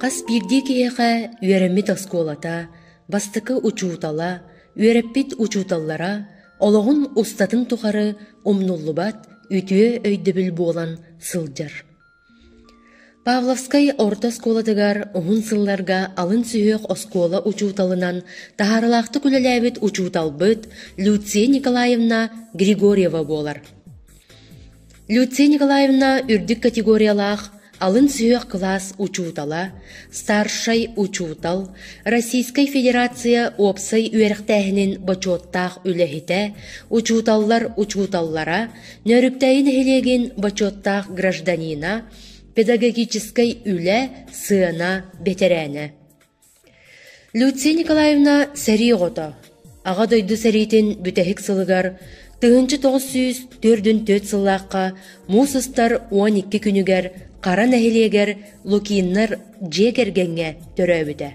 Хас биирдии киһиэхэ үөрэммит оскуолата, бастакы учуутала, үөрэппит учууталлара олоҕун устатын тухары умнуллубат үтүө өйдөбүл буолан сылдьар. Павловскай орто оскуолатыгар уһун сылларга алын сүһүөх оскуола учууталынан таһаарыылаахтык үлэлээбит учууталбыт Люция Николаевна Григорьева буолар. Люция Николаевна үрдүк категориялаах алын сүһүөх кылаас учуутала, старшай учуутал, Российскай Федерация уопсай үөрэхтээһинин бочуоттаах үлэһитэ, учууталлар учууталлара, Нөөрүктээйи нэһилиэгин бочуоттаах гражданина, педагогическай үлэ, сыана бэтэрээнэ. Люция Николаевна сэрии оҕото, Аҕа дойду сэриитин бүтэһик сылыгар 1944 сыллаахха муус устар 12 күнүгэр Хара нэһилиэгэр Лукиннар дьиэ кэргэҥҥэ төрөөбүтэ.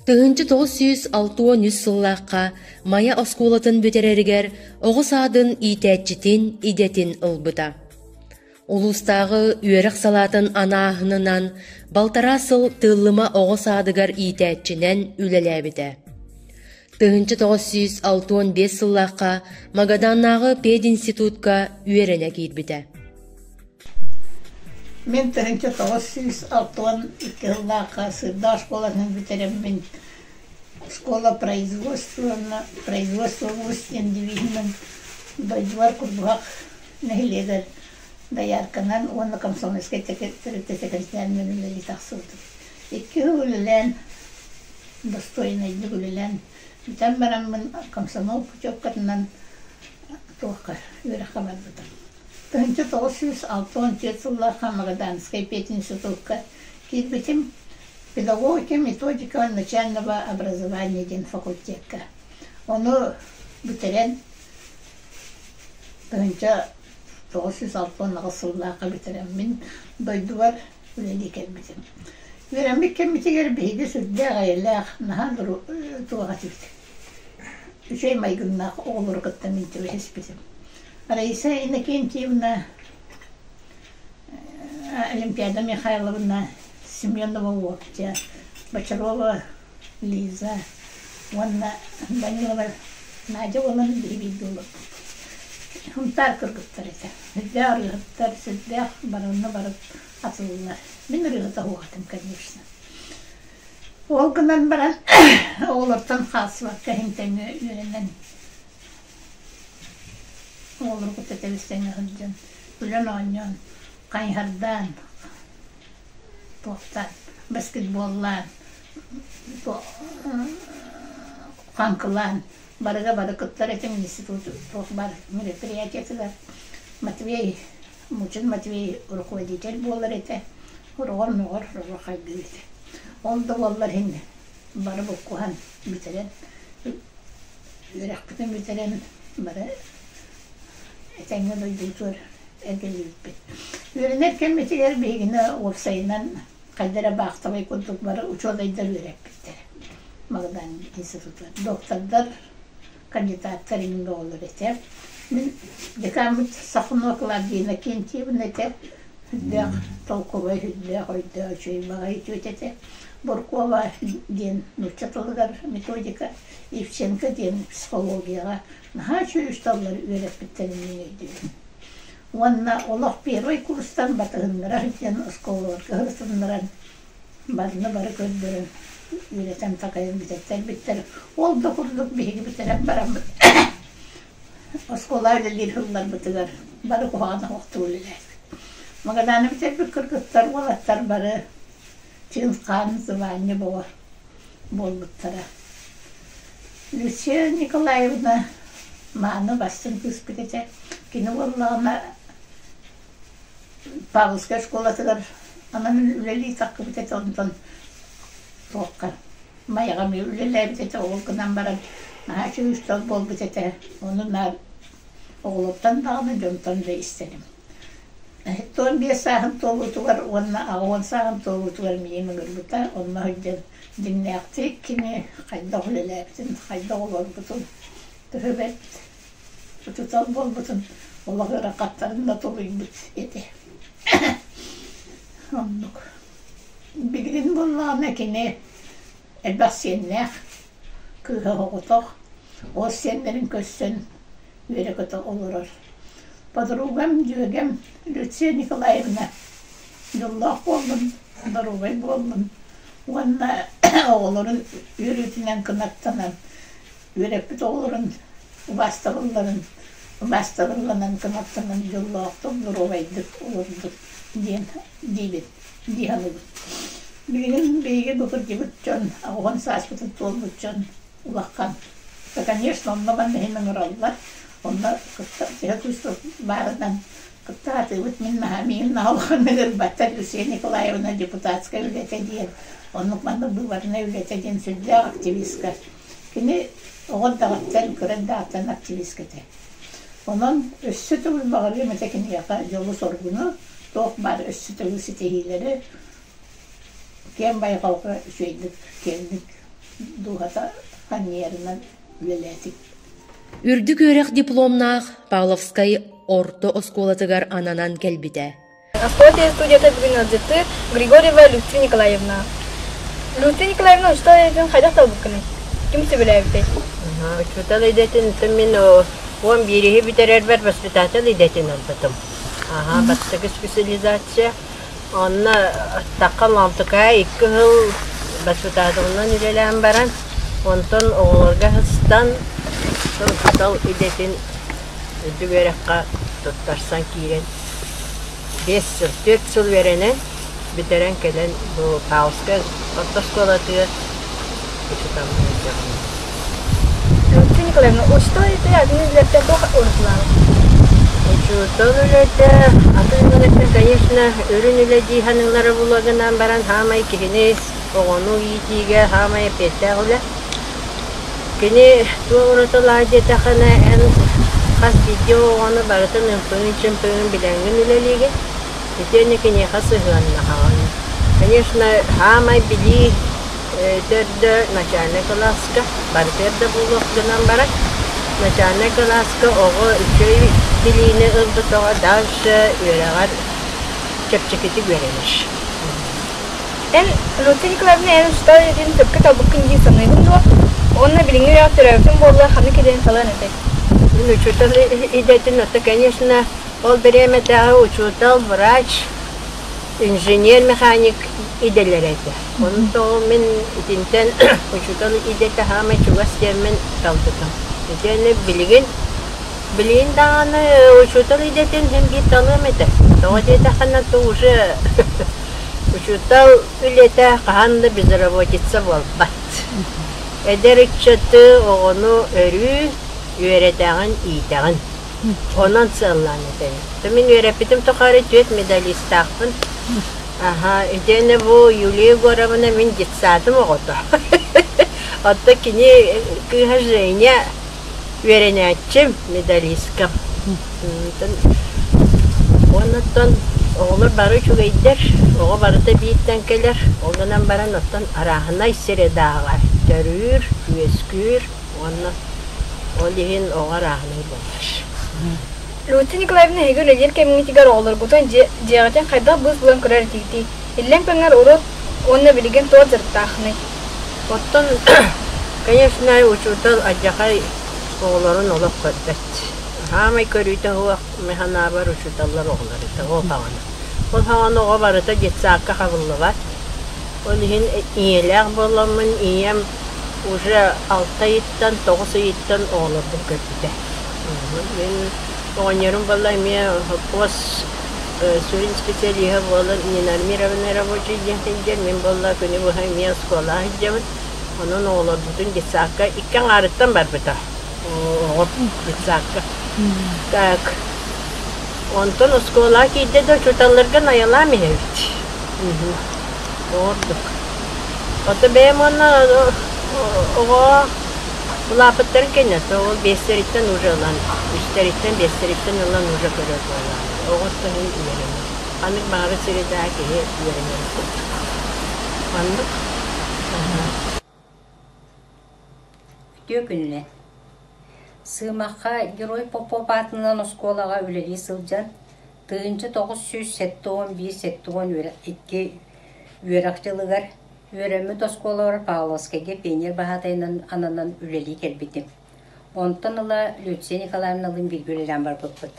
1963 сыллаахха Майа оскуолатын бүтэрэригэр оҕо саадын иитээччитин идэтин ылбыта. Улуустааҕы үөрэх салаатын анааһынынан балтараа сыл Тыыллыма оҕо саадыгар иитээччинэн үлэлээбитэ. 1965 сыллаахха Магаданнааҕы пединститутка үөрэнэ киирбитэ. Мин 1962 сыллаахха Сырдаа оскуолатын бүтэрэммин школа производственна производство диэн девиһинэн дойдубар Курбуһах нэһилиэгэр доярканан уонна комсомольскай тэрилтэ сэкирэтээринэн үлэлии тахсыбытым. Икки сыл үлэлээн, достойнайдык үлэлээн бүтэн бараммын комсомол путевкатынан туохха үөрэххэ барбытым. 1964 сыллаахха Магаданскай пединститукка киирбитим. Педагогика, методика начального образования диэн факультекка. Ону бүтэрэн 1968 сыллаахха бүтэрэммин дойдубар үлэлии кэлбитим. Үөрэммит кэммитигэр биһиги сүрдээх эйэлээх, наһаа туох этибит, үчүгэй майгыннаах оҕолору кытта мин түбэһиспитим. Раиса Иннокентьевна, Олимпиада Михайловна, Семенова Октя, Бочарова Лиза уонна Данилова Надя буолан биһи бииргэ олорбуппут. Сунтаар кыргыттар этэ. Сүрдээх ырыаһыттар, сүрдээх барыны бары атыллар. Мин ырыаһыта суох этим, конечно. Ол гынан баран оҕолортон хаалсыбакка иһин тэҥҥэ үөрэнэн Оҕолору кытта тэбис-тэҥҥэ сылдьан, күлэн-оонньоон, хайыһардаан, туохтаан, баскетболлаан, хаҥкылаан барыга бары кыттар этим институт туох баар мероприятиетыгар Матвей Мучин Матвей руководитель буолар этэ, сороҕор мөҕөр, сороҕор хайгыыр этэ. Ол да буоллар иһин бары буккуһан бүтэрэн Үөрэхпитин бүтэрэн бары этэҥҥэ дойдубутугар эргиллибиппит. Үөрэнэр кэммитигэр биһигини уопсайынан хайда эрэ баахтабай курдук бары учуонайдар үөрэппиттэрэ. Магадан институтугар. Доктордар, кандидаттар иҥин оҕолор этэ. Мин декаммыт Сахунова Клавдия Иннокентьевна этэ. Сүрдээх толкуйа, сүрдээх өйдөөх, үчүгэй баҕайы үтүөтэ этэ. Буркова диэн нуучча тылыгар методика, Евченко диэн психологияҕа наһаа үчүгэй учууталлар үөрэппиттэрин мин өйдүүбүн. Уонна олох первый курстан батыһыннара сылдьан оскуолаларга сырытыннаран барыны бары көрдөрөн үөрэтэн такайан бүтэттэрбиттэр. Ол да курдук биһиги бүтэрэн бараммыт оскуола үлэлиир сылларбытыгар бары куһаҕан оһохтуу үлэлээбит. Магадааны бүтэрбит кыргыттар, уолаттар бары чыҥ-хаан звание бөҕө буолбуттара. Люция Николаевна мааны бастыҥ кыыспыт этэ. Кини буоллаҕына Павловскай школатыгар анан үлэлии таххыбыт этэ, онтон туохха Майаҕа эмиэ үлэлээбит этэ, ол гынан баран наһаа үчүгэй учуутал буолбут этэ. Ону наар оҕолортон даҕаны, дьонтон да истэрим. 15 сааһын туолуутугар уонна 80 сааһын туолуутугар миигин ыҥырбыта. Онно сылдьан дьиҥнээхтик кини хайдах үлэлээбитин, хайдах олорбутун, төһө бэрт учуутал буолбутун олох ыарахаттарын да тулуйбут этэ. Оннук. Билигин буоллаҕына кини элбэх сиэннээх, кыыһа оҕотох, ол сиэннэрин көрсөн үөрэ-көтө олорор. Подругам, дьүөгэм Люция Николаевна дьоллоох буоллун, доруобай буоллун уонна оҕолорун үөрүүтүнэн кынаттанан, үөрэппит оҕолорун убаастабылларын убаастабылланан кынаттанан дьоллоохтук, доруобайдык олордун диэн диибин, дии саныыбын. Билигин биһиги бу кырдьыбыт дьон, 80 сааспытын туолбут дьон улахан. Да, конечно, онно манна иһин ыҥыраллар. Онно кытта төһө күүс баарынан кытта сатыыбыт. Мин наһаа миигин наһаа улаханнык ырбаттар Люция Николаевна депутатскай үлэтэ диэн, оннук маннык быыбарнай үлэтэ диэн сүрдээх активистка. Кини оҕо эрдэҕиттэн, кыра эрдэҕиттэн активистка этэ. Онон өссө төгүл баҕарыам этэ киниэхэ дьолу-соргуну, туох баар өссө төгүл ситиһиилэри, киэҥ байҕалга үчүгэйдик, киэҥник дууһата анньыйарынан үлэлээтик. Үрдүк үөрэх дипломнаах Павловскай орто оскуолатыгар ананан кэлбитэ. Оскуола студията бүгүн ыалдьыттыы Григорьева Люция Николаевна. Люция Николаевна учуутал идэтин хайдах талбыккыный? Ким сөбүлээбитэй? Учуутал идэтин мин 11-и бүтэрэрбэр воспитатель идэтин ылбытым. Аха, бастакы специализация. Онно тахха Лоомтукаҕа 2 сыл воспитателынан үлэлээн баран, онтон оҕолорго сыстан, учуутал идэтин үрдүк үөрэххэ туттарсан киирэн 5 сыл, 4 сыл үөрэнэн, бүтэрэн кэлэн бу Павловскай орто оскуолатыгар учууталлыы сылдьабын. Люция Николаевна, учуутал идэтэ атын үлэлэртэн туох уратылааҕый? Учуутал үлэтэ атын үлэттэн, конечно, үрүн үлэ дии саныыллара буолуо гынан баран, саамай киһини, оҕону иитиигэ саамай эппиэттээх үлэ. Кини туох уратылаах диэтэххинэ, эн хас биирдии оҕону барытын ымпыгын-чымпыгын билэҥҥин үлэлиигин, итиэннэ киниэхэ сыһыаннаһаҕын. Конечно, саамай билии төрдө начальнай кылааска барытыгар да буолуох гынан баран, начальнай кылааска оҕо үчүгэй билиини ылбыт оҕо дальше үөрэҕэр чэпчэкитик үөрэнэр. Эн, Люция Николаевна, эн учуутал идэтин сөпкө талбыккын дии саныыгын дуо? Уонна билиҥҥи үөрэҕи төрөөбүтүҥ буоллар, ханнык идэни талыан этэй? Мин учуутал идэтин, это, конечно, ол бириэмэтээҕи учуутал, врач, инженер-механик идэлэрэ этэ. Ону тоҕо мин итинтэн учуутал идэтэ саамай чугас диэммин талбытым. Итиэннэ билигин билигин даҕаны учуутал идэтин син биир талыам этэ. Тоҕо диэтэххинэ, то уже учуутал үлэтэ хаһан да безработица буолбат. Эдэр ыччаты, оҕону өрүү үөрэтэҕин, иитэҕин. Онон сыаллаан этэбин. Мин үөрэппитим тухары түөрт медалистаахпын. Аха, итиэннэ бу Юлия Егоровна мин детсадым оҕото. Оттон кини кыыһа Женя үөрэнээччим, медалисткам. Уонна оҕолор бары үчүгэйдэр, оҕо барыта бииртэн кэлэр, ол гынан баран оттон арааһынай средааҕар төрүүр, үөскүүр уонна ол иһин оҕо арааһынай буолар. Люция Николаевна эһиги үлэлиир кэмҥитигэр оҕолоргутун дьиэҕитин хайдах быыс булан көрөр этигитий? Иллэҥ кэмҥэр урут уонна билигин туох дьарыктааххыный? Оттон, конечно, учуутал алдьархай оҕолорун олох көрбөт. Саамай көрүүтэ суох мин санаабар учууталлар оҕолор этэ ол саҕана. Ол саҕана оҕо барыта детсадка хабыллыбат. Ол иһин ийэлээх буоламмын ийэм уже 6 ыйыттан, 9 ыйыттан оҕолорбун көрбүтэ. Мин оҕонньорум буолла эмиэ сопхуос сүрүн специалиһа буолан ненормированный рабочий диэн сылдьар, мин буолла күнү быһа эмиэ оскуолаҕа сылдьабын. Онон оҕолорбутун детсадка икки аҥаарыттан барбыта оҕо детсадка. Так, онтон оскуолаҕа киирдэ да учууталларга найылаан иһэбит. Ордук. Ото бэйэм уонна оҕо улааппыттарын кэннэ, ол биэстэриттэн уже ылан, үстэриттэн, биэстэриттэн ылан уже көрөр буолаҕын. Оҕоттон үөрэнэр. Ханнык баҕарар сирэйдээх киһи үөрэнэр курдук. Маннык. Үтүө күнүнэн. Сыымахха Герой Попов аатынан оскуолаҕа үлэлии сылдьан, 1971-72 үөрэх дьылыгар үөрэммит оскуолабар Павловскайга пионер баһаатайынан ананан үлэлии кэлбитим. Онтон ыла Люция Николаевналыын бииргэ үлэлээн барбыппыт.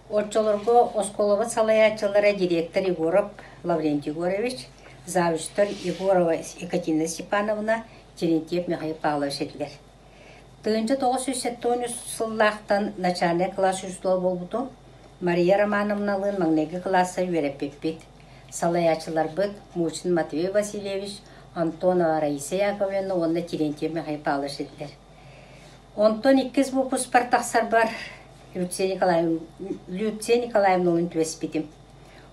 Оччолорго оскуолабыт салайааччылара директор Егоров Лаврентий Егорович, завучтар Егорова Екатерина Степановна, Терентьев Михаил Павлович этилэр. 1973 сыллаахтан начальнай кылаас учуутала буолбутум. Мария Романовналыын маҥнайгы кылааска үөрэппиппит. Салайааччыларбыт Мучин Матвей Васильевич, Антонова Раиса Яковлевна уонна Терентьев Михаил Павлович этилэр. Онтон иккис выпускпар тахсарбар Люция Николаевналыын түбэспитим.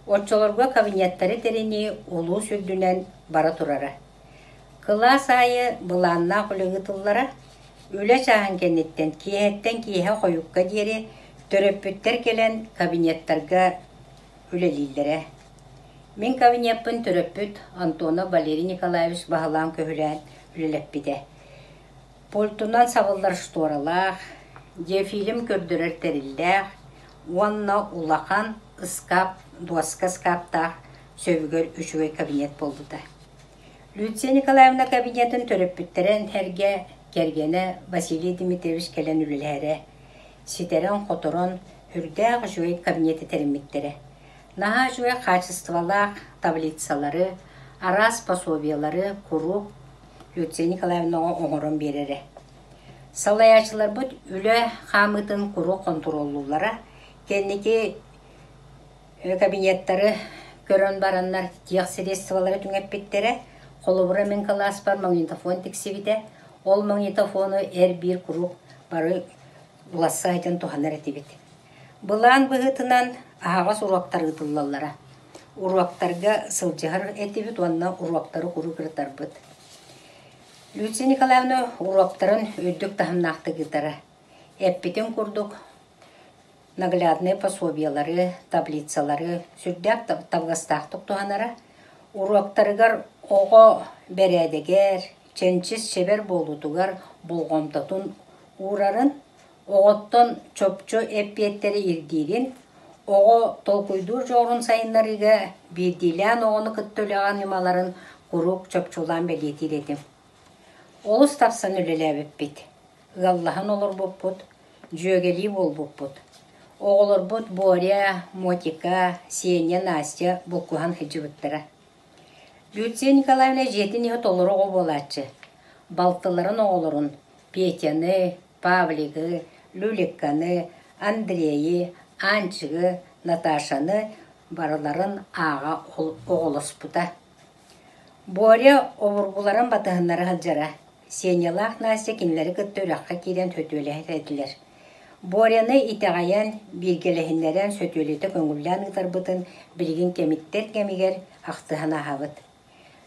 Оччолорго кабинеттары тэринии улуус үрдүнэн бара турара. Кылаас аайы былааннаах үлэ ыытыллара. Үлэ чааһын кэнниттэн киэһэттэн киэһэ хойукка диэри төрөппүттэр кэлэн кабинеттарга үлэлииллэрэ. Мин кабинеппын төрөппүт Антонов Валерий Николаевич баһылаан-көһүлээн үлэлэппитэ. Пультунан сабыллар шторалаах, диафильм көрдөрөр тэриллээх уонна улахан ыскаап, дуоска ыскааптаах сөбүгэр үчүгэй кабинет буолбута. Люция Николаевна кабинетын төрөппүттэрин сэргэ кэргэнэ Василий Дмитриевич кэлэн үлэлэһэрэ. Ситэрэн-хоторон, үрдээх үчүгэй кабинеты тэриммиттэрэ. Наһаа үчүгэй хаачыстыбалаах таблицалары, араас пособиелары куруук Люция Николаевнаҕа оҥорон биэрэрэ. Салайааччыларбыт үлэ хаамыытын куруук хонтуруоллууллара. Кэнники Кабинеттары көрөн бараннар тех средстволары түҥэппиттэрэ. Холобура, мин кылааспар магнитофон тиксибитэ. Ол магнитофону эр-биир куруук бары уласса сылдьан туһанар этибит. Былаан быһыытынан аһаҕас уруоктар ыытыллаллара. Уруоктарга сылдьыһар этибит уонна уруоктары куруук ырытарбыт. Люция Николаевна уруоктарын үрдүк таһымнаахтык ыытара. Эппитин курдук, нагляднай пособиелары, таблицалары сүрдээх табыгастаахтык туһанара. Уруоктарыгар оҕо бэрээдэгэр, чэнчис чэбэр буолуутугар болҕомтотун уурарын, оҕоттон чопчу эппиэттэри ирдиирин, оҕо толкуйдуур дьоҕурун сайыннарыыга биирдиилээн оҕону кытта үлэҕэ ньымаларын куруук чопчулаан бэлиэтиир этим. Олус тапсан үлэлээбиппит, ыаллаһан олорбуппут, дьүөгэлии буолбуппут. Оҕолорбут Боря, Мотика, Сеня, Настя булкуһан сылдьыбыттара. Люция Николаевна дьиэтин иһэ толору оҕо буолааччы. Балтыларын оҕолорун Петяны, Павлигы, Люликканы, Андрейы, Анчигы, Наташаны барыларын ааҕа оҕолоспута. Боря обургуларын батыһыннара сылдьара. Сенялаах Настя кинилэри кытта үрэххэ киирэн сөтүөлэһэ этилэр. Боряны итэҕэйэн, бииргэлэһиннэрэн сөтүөлэтэ көҥүллээн ыытарбытын билигин кэмиттэн кэмигэр ахтыһан ааһабыт.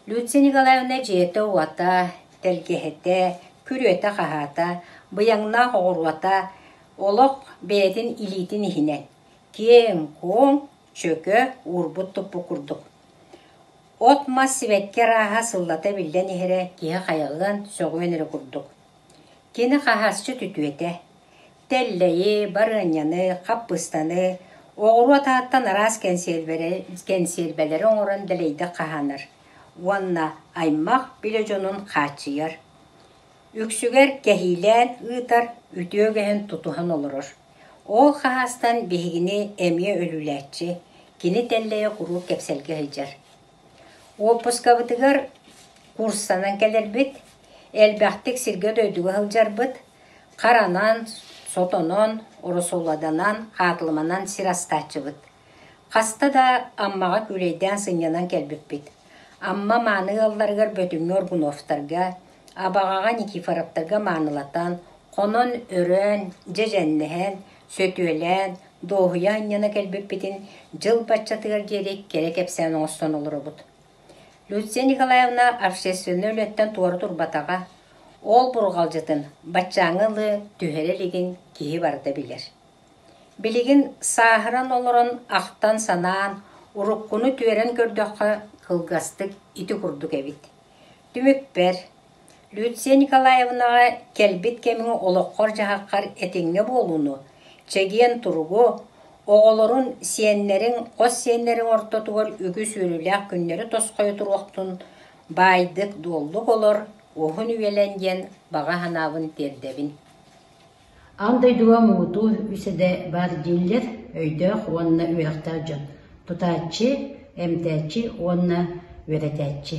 Люция Николаевна дьиэтэ-уота, тэлгэһэтэ, күрүөтэ-хаһаата, быйаҥнаах оҕуруота олох бэйэтин илиитин иһинэн, киэҥ-куоҥ, чөкө, уурбут-туппут курдук. От-мас сибэкки арааһа сыллата биллэн иһэрэ киһи хайҕыан, сөҕүөн эрэ курдук. Кини хаһаасчыт үтүөтэ. Тэллэйи, барыанньаны, хаппыыстаны, оҕуруот аһыттан араас кэнсиэрбэлэри оҥорон дэлэйдик хаһаанар уонна аймах билэ дьонун хааччыйар. Үксүгэр кэһиилээн ыытар үтүө үгэһин тутуһан олорор. Ол хаһаастан биһигини эмиэ өлүүлээччи, кини тэллэйэ куруук кэпсэлгэ сылдьар. Уоппускабытыгар курстанан кэлэрбит, элбэхтик сиргэ-дойдуга сылдьарбыт, харанан, сотонон, оросуоладанан, хаатылыманан сир астааччыбыт. Хаста да Аммаҕа күүлэйдээн сынньанан кэлбиппит. Амма мааны ыалларыгар Бөтүҥҥэ Оргуновтарга, Абаҕаҕа Никифоровтарга маанылатан, хонон-өрөөн, дьэдьэннэһэн, сөтүөлээн, дуоһуйа анньана кэлбиппитин дьыл баччатыгар диэри кэрэ кэпсээн оҥостон олоробут. Люция Николаевна общественнай үлэттэн туора турбатаҕа, ол бурҕалдьытын баччааҥҥы ылыы түһэрэ илигин киһи барыта билэр. Билигин сааһыран олорон ахтан-санаан, уруккуну түөрэн көрдөххө, кылгастык ити курдук эбит. Түмүкпэр, Люция Николаевнаҕа кэлбит кэмиҥ олоххор-дьаһаххар этиҥҥэ буолууну, чэгиэн туругу, оҕолорун, сиэннэриҥ, хос сиэннэриҥ ортотугар үгүс үөрүүлээх күннэри тосхойо туруохтун, баайдык-дуоллук олор, уһун үйэлэн диэн баҕа санаабын тиэрдэбин. Аан дойдуга муҥутуур үс идэ баар дииллэр өйдөөх уонна үөрэхтээх дьон: тутааччы, эмтээччи уонна үөрэтээччи.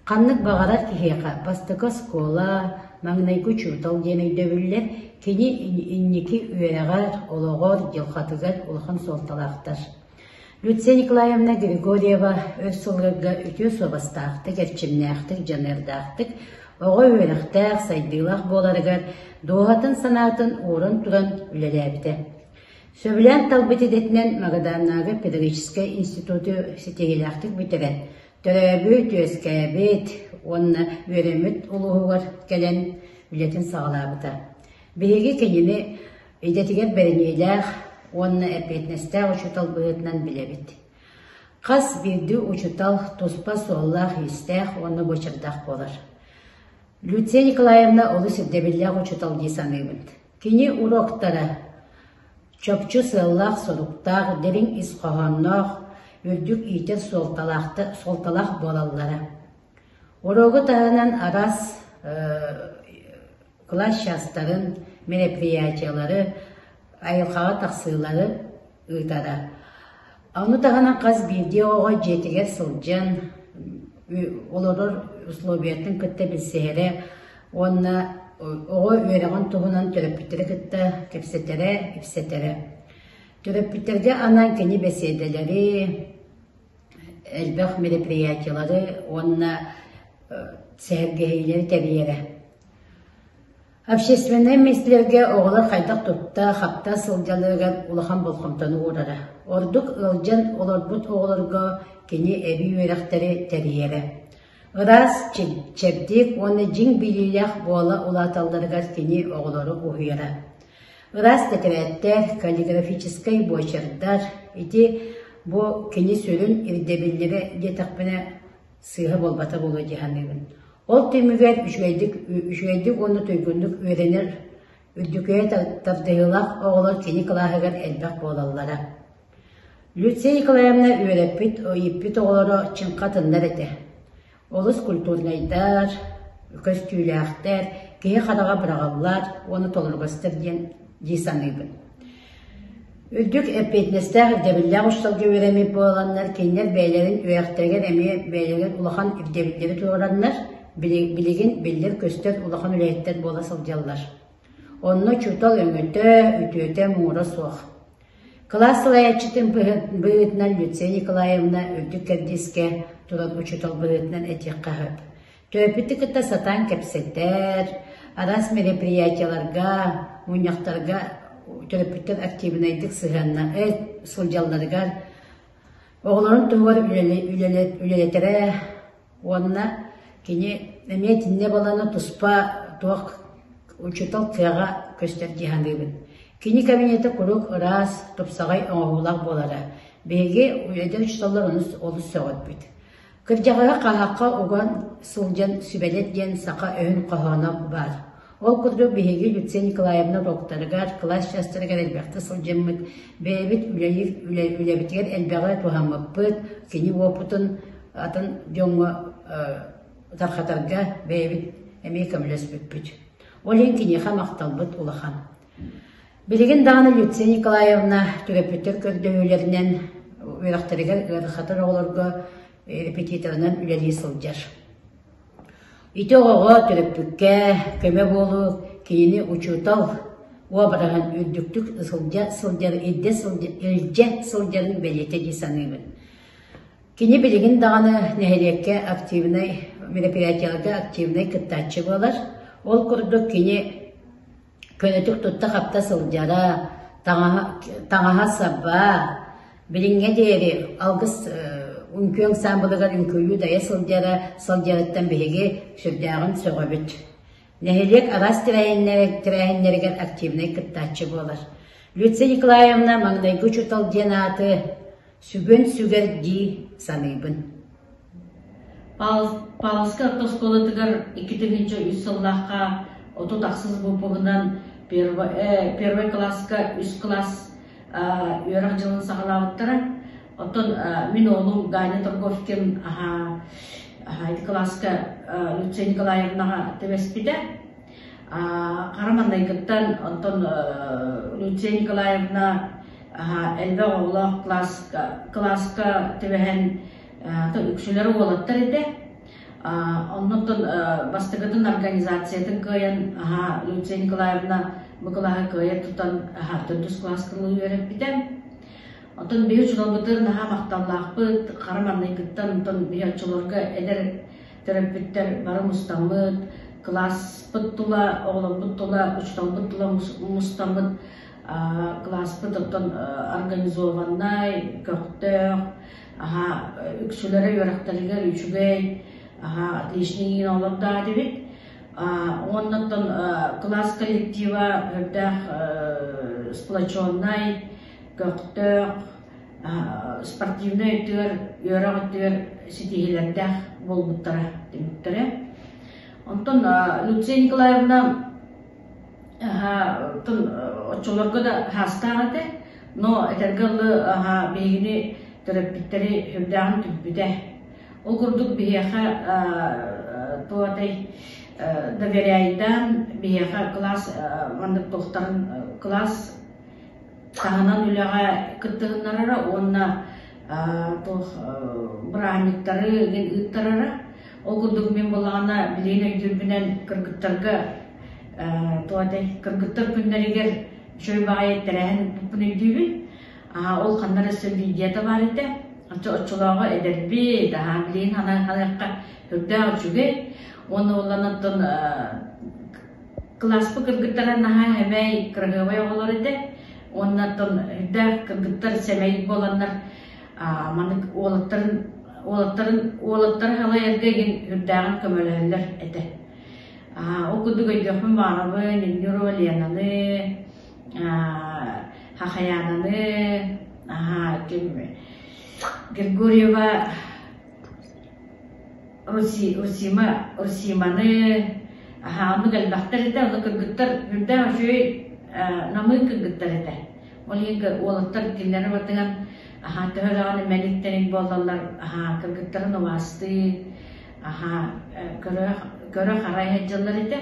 Ханнык баҕарар киһиэхэ бастакы оскуола, маҥнайгы учуутал диэн өйдөбүллэр кини инники үөрэҕэр, олоҕор, дьылҕатыгар улахан суолталаахтар. Люция Николаевна Григорьева өр сылларга үтүө суобастаахтык, эрчимнээхтик, дьаныардаахтык оҕо үөрэхтээх, сайдыылаах буоларыгар дууһатын санаатын ууран туран үлэлээбитэ. Сөбүлээн талбыт идэтинэн Магаданнааҕы педагогическай институту ситиһиилээхтик бүтэрэн, төрөөбүт, үөскээбит уонна үөрэммит улууһугар кэлэн үлэтин саҕалаабыта. Биһиги кинини Идэтигэр бэриниилээх уонна эппиэтинэстээх учуутал быһыытынан билэбит. Хас биирдии учуутал туспа суоллаах-иистээх уонна буочардаах буолар. Люция Николаевна олус ирдэбиллээх учуутал дии саныыбын. Кини уруоктара чопчу сыаллаах-соруктаах, дириҥ ис хоһоонноох, үрдүк иитэр суолталаах буолаллара. Уруогу таһынан араас кылаас чаастарын, мероприятиелары, айылҕаҕа тахсыылары ыытара. Ону таһынан хас биирдии оҕо дьиэтигэр сылдьан олорор условиятын кытта билсиһэрэ уонна оҕо үөрэҕин туһунан төрөппүттэри кытта кэпсэтэрэ, ипсэтэрэ. Төрөппүттэргэ анаан кини бэсиэдэлэри, элбэх мероприятиелары уонна сэһэргэһиилэри тэрийэрэ. Общественнай миэстэлэргэ оҕолор хайдах тутта-хапта сылдьалларыгар улахан болҕомтону уурара. Ордук ыалдьан олорбут оҕолорго кини эбии үөрэхтэри тэрийэрэ. Ыраас, чэбдик уонна дьиҥ билиилээх буола улааталларыгар кини оҕолору уһуйара. Ыраас тэтэрээттэр, каллиграфическай буочардар ити бу кини сүрүн ирдэбиллэрэ диэтэхпинэ сыыһа буолбата буолуо дии саныыбын. Ол түмүгэр үчүгэйдик үчүгэйдик уонна туйгуннук үөрэнэр үрдүкүгэ тардыһыылаах оҕолор кини кылааһыгар элбэх буолаллара. Люция Николаевна үөрэппит, ииппит оҕолоро чыҥха атыннар этэ. Олус культурнайдар, көстүүлээхтэр, киһи хараҕа быраҕыллар уонна толоругастар диэн дии саныыбын. Үрдүк эппиэтинэстээх ирдэбиллээх учууталга үөрэммит буоланнар, кинилэр бэйэлэрин үөрэхтэригэр эмиэ бэйэлэригэр улахан ирдэбиллэри туруораннар, билигин биллэр-көстөр улахан үлэһиттэр буола сылдьаллар. Онно учуутал өҥөтө, үтүөтэ муҥура суох. Кылаас салайааччытын быһыытынан Люция Николаевна үрдүк кэрдиискэ турар учуутал быһыытынан этиэххэ сөп. Төрөппүтү кытта сатаан кэпсэтэр, араас мероприятиеларга, мунньахтарга төрөппүттэр активнайдык сыһыанна сылдьалларыгар оҕолорун туһугар үлэлэтэрэ Уонна кини эмиэ итиннэ баланы туспа туох учуутал кыаҕа көстөр дии саныыбын. Кини кабинета куруук ыраас, тупсаҕай оҥоһуулаах буолара. Биһиги эдэр учууталлар ону олус сөҕөрбүт. Кырдьаҕаһы хаһаахха уган сылдьан сүбэлэт диэн саха өһүн хоһооно баар. Ол курдук биһиги Люция Николаевна уруоктарыгар, кылаас чаастарыгар элбэхтэ сылдьаммыт, бэйэбит үлэлиир үлэбитигэр элбэҕи туһаммыппыт, кини уопутун атын дьоҥҥо тарҕатарга бэйэбит эмиэ көмөлөспүппүт. Ол иһин киниэхэ махталбыт улахан. Билигин даҕаны Люция Николаевна төрөппүттэр көрдөһүүлэринэн үөрэхтэригэр ыарахатар оҕолорго репетиторынан үлэлии сылдьар. Ити оҕоҕо төрөппүккэ көмө буолуу кинини учуутал уобараһын үрдүктүк сылдьа сылдьар, илдьэ сылдьарын бэлиэтэ дии саныыбын. Кини билигин даҕаны нэһилиэккэ активнай мероприятиеларга активнай кыттааччы буолар. Ол курдук кини көнөтүк тутта-хапта сылдьара, таҥаһа-саба, билиҥҥэ диэри алгыс үҥкүү ансаамбылыгар үҥкүүлүү дайа сылдьара сылдьарыттан биһиги сүрдээҕин сөҕөбүт. Нэһилиэк араас тэрээһиннэригэр активнай кыттааччы буолар. Люция Николаевна маҥнайгы учуутал диэн ааты сүгүн сүгэр дии саныыбын. Павловскай орто оскуолатыгар 2003 сыллаахха 36 выпуһунан первый класска үс класс үөрэх дьылын саҕалаабыттара. Оттон мин оҕолум Ганя Торговкин ити кылааска Люция Николаевнаҕа түбэспитэ. Хара маҥнайгыттан онтон Люция Николаевна элбэх оҕолоох кылааска түбэһэн үксүлэрэ уолаттар этэ. Оннуттан бастакытын организациятын кыайан Люция Николаевна бу кылааһы кыайа тутан төрдүс кылааска үөрэппитэ. Оттон биһи учууталбытыгар наһаа махталлаахпыт, хара маҥнайгыттан онтон биһи оччолорго эдэр төрөппүттэр бары мустаммыт, кылааспыт тула, оҕолорбут тула, учууталбыт тула мустаммыт кылааспыт оттон организованнай, көхтөөх, аһа үксүлэрэ үөрэхтэригэр үчүгэй, аһа отличный иин олордоох этибит. Уонна оттон кылаас коллектива үрдээх сплоченнай, көхтөөх, спортивнай өттүгэр, үөрэх өттүгэр ситиһиилэрдээх буолбуттара түмүктэрэ. Онтон Люция Николаевна оччолорго да хаастаах этэ, но этэргэ дылы биһигини төрөппүттэри сүрдээҕин түмпүтэ. Ол курдук биһиэхэ туотай доверяйдаан биһиэхэ кылаас маннык туохтарын кылаас таһынан үлэҕэ кыттыһыннарара уонна туох бырааһынньыктары ыыттарара. Ол курдук мин буоллаҕына билигин өйдүүрбүнэн кыргыттарга туох этэй кыргыттар күннэригэр үчүгэй баҕайы тэрээһин ыыппыппын өйдүүбүн. Ол ханна эрэ өссө видеота баар этэ. Оччолооҕу эдэрбит, аһаа билигин ханыахха үрдээх үчүгэй. Уонна уланаттан Кылааспыт кыргыттара наһаа сэмэй, кыраһыабай оҕолор этэ. Уонна оттон үрдээх кыргыттар сэмэй буоланнар маннык уолаттарын уолаттарын уолаттары халайарга игин үрдээҕин көмөлөһөллөр этэ. Ол курдук өйдүөхпүн баҕарабын Индюрова Ленаны, Хахаянаны, ким Григорьева Русима, Русиманы, аһаа, оннук элбэхтэр этэ, ону кыргыттар үрдээх үчүгэй намыын кыргыттар этэ. Ол иһин уолаттар кинилэри батыһан аһаа төһө даҕаны мэник-тэник буоллаллар, аһаа кыргыттарын убаастыы, аһаа көрө көрө харай сылдьаллар этэ.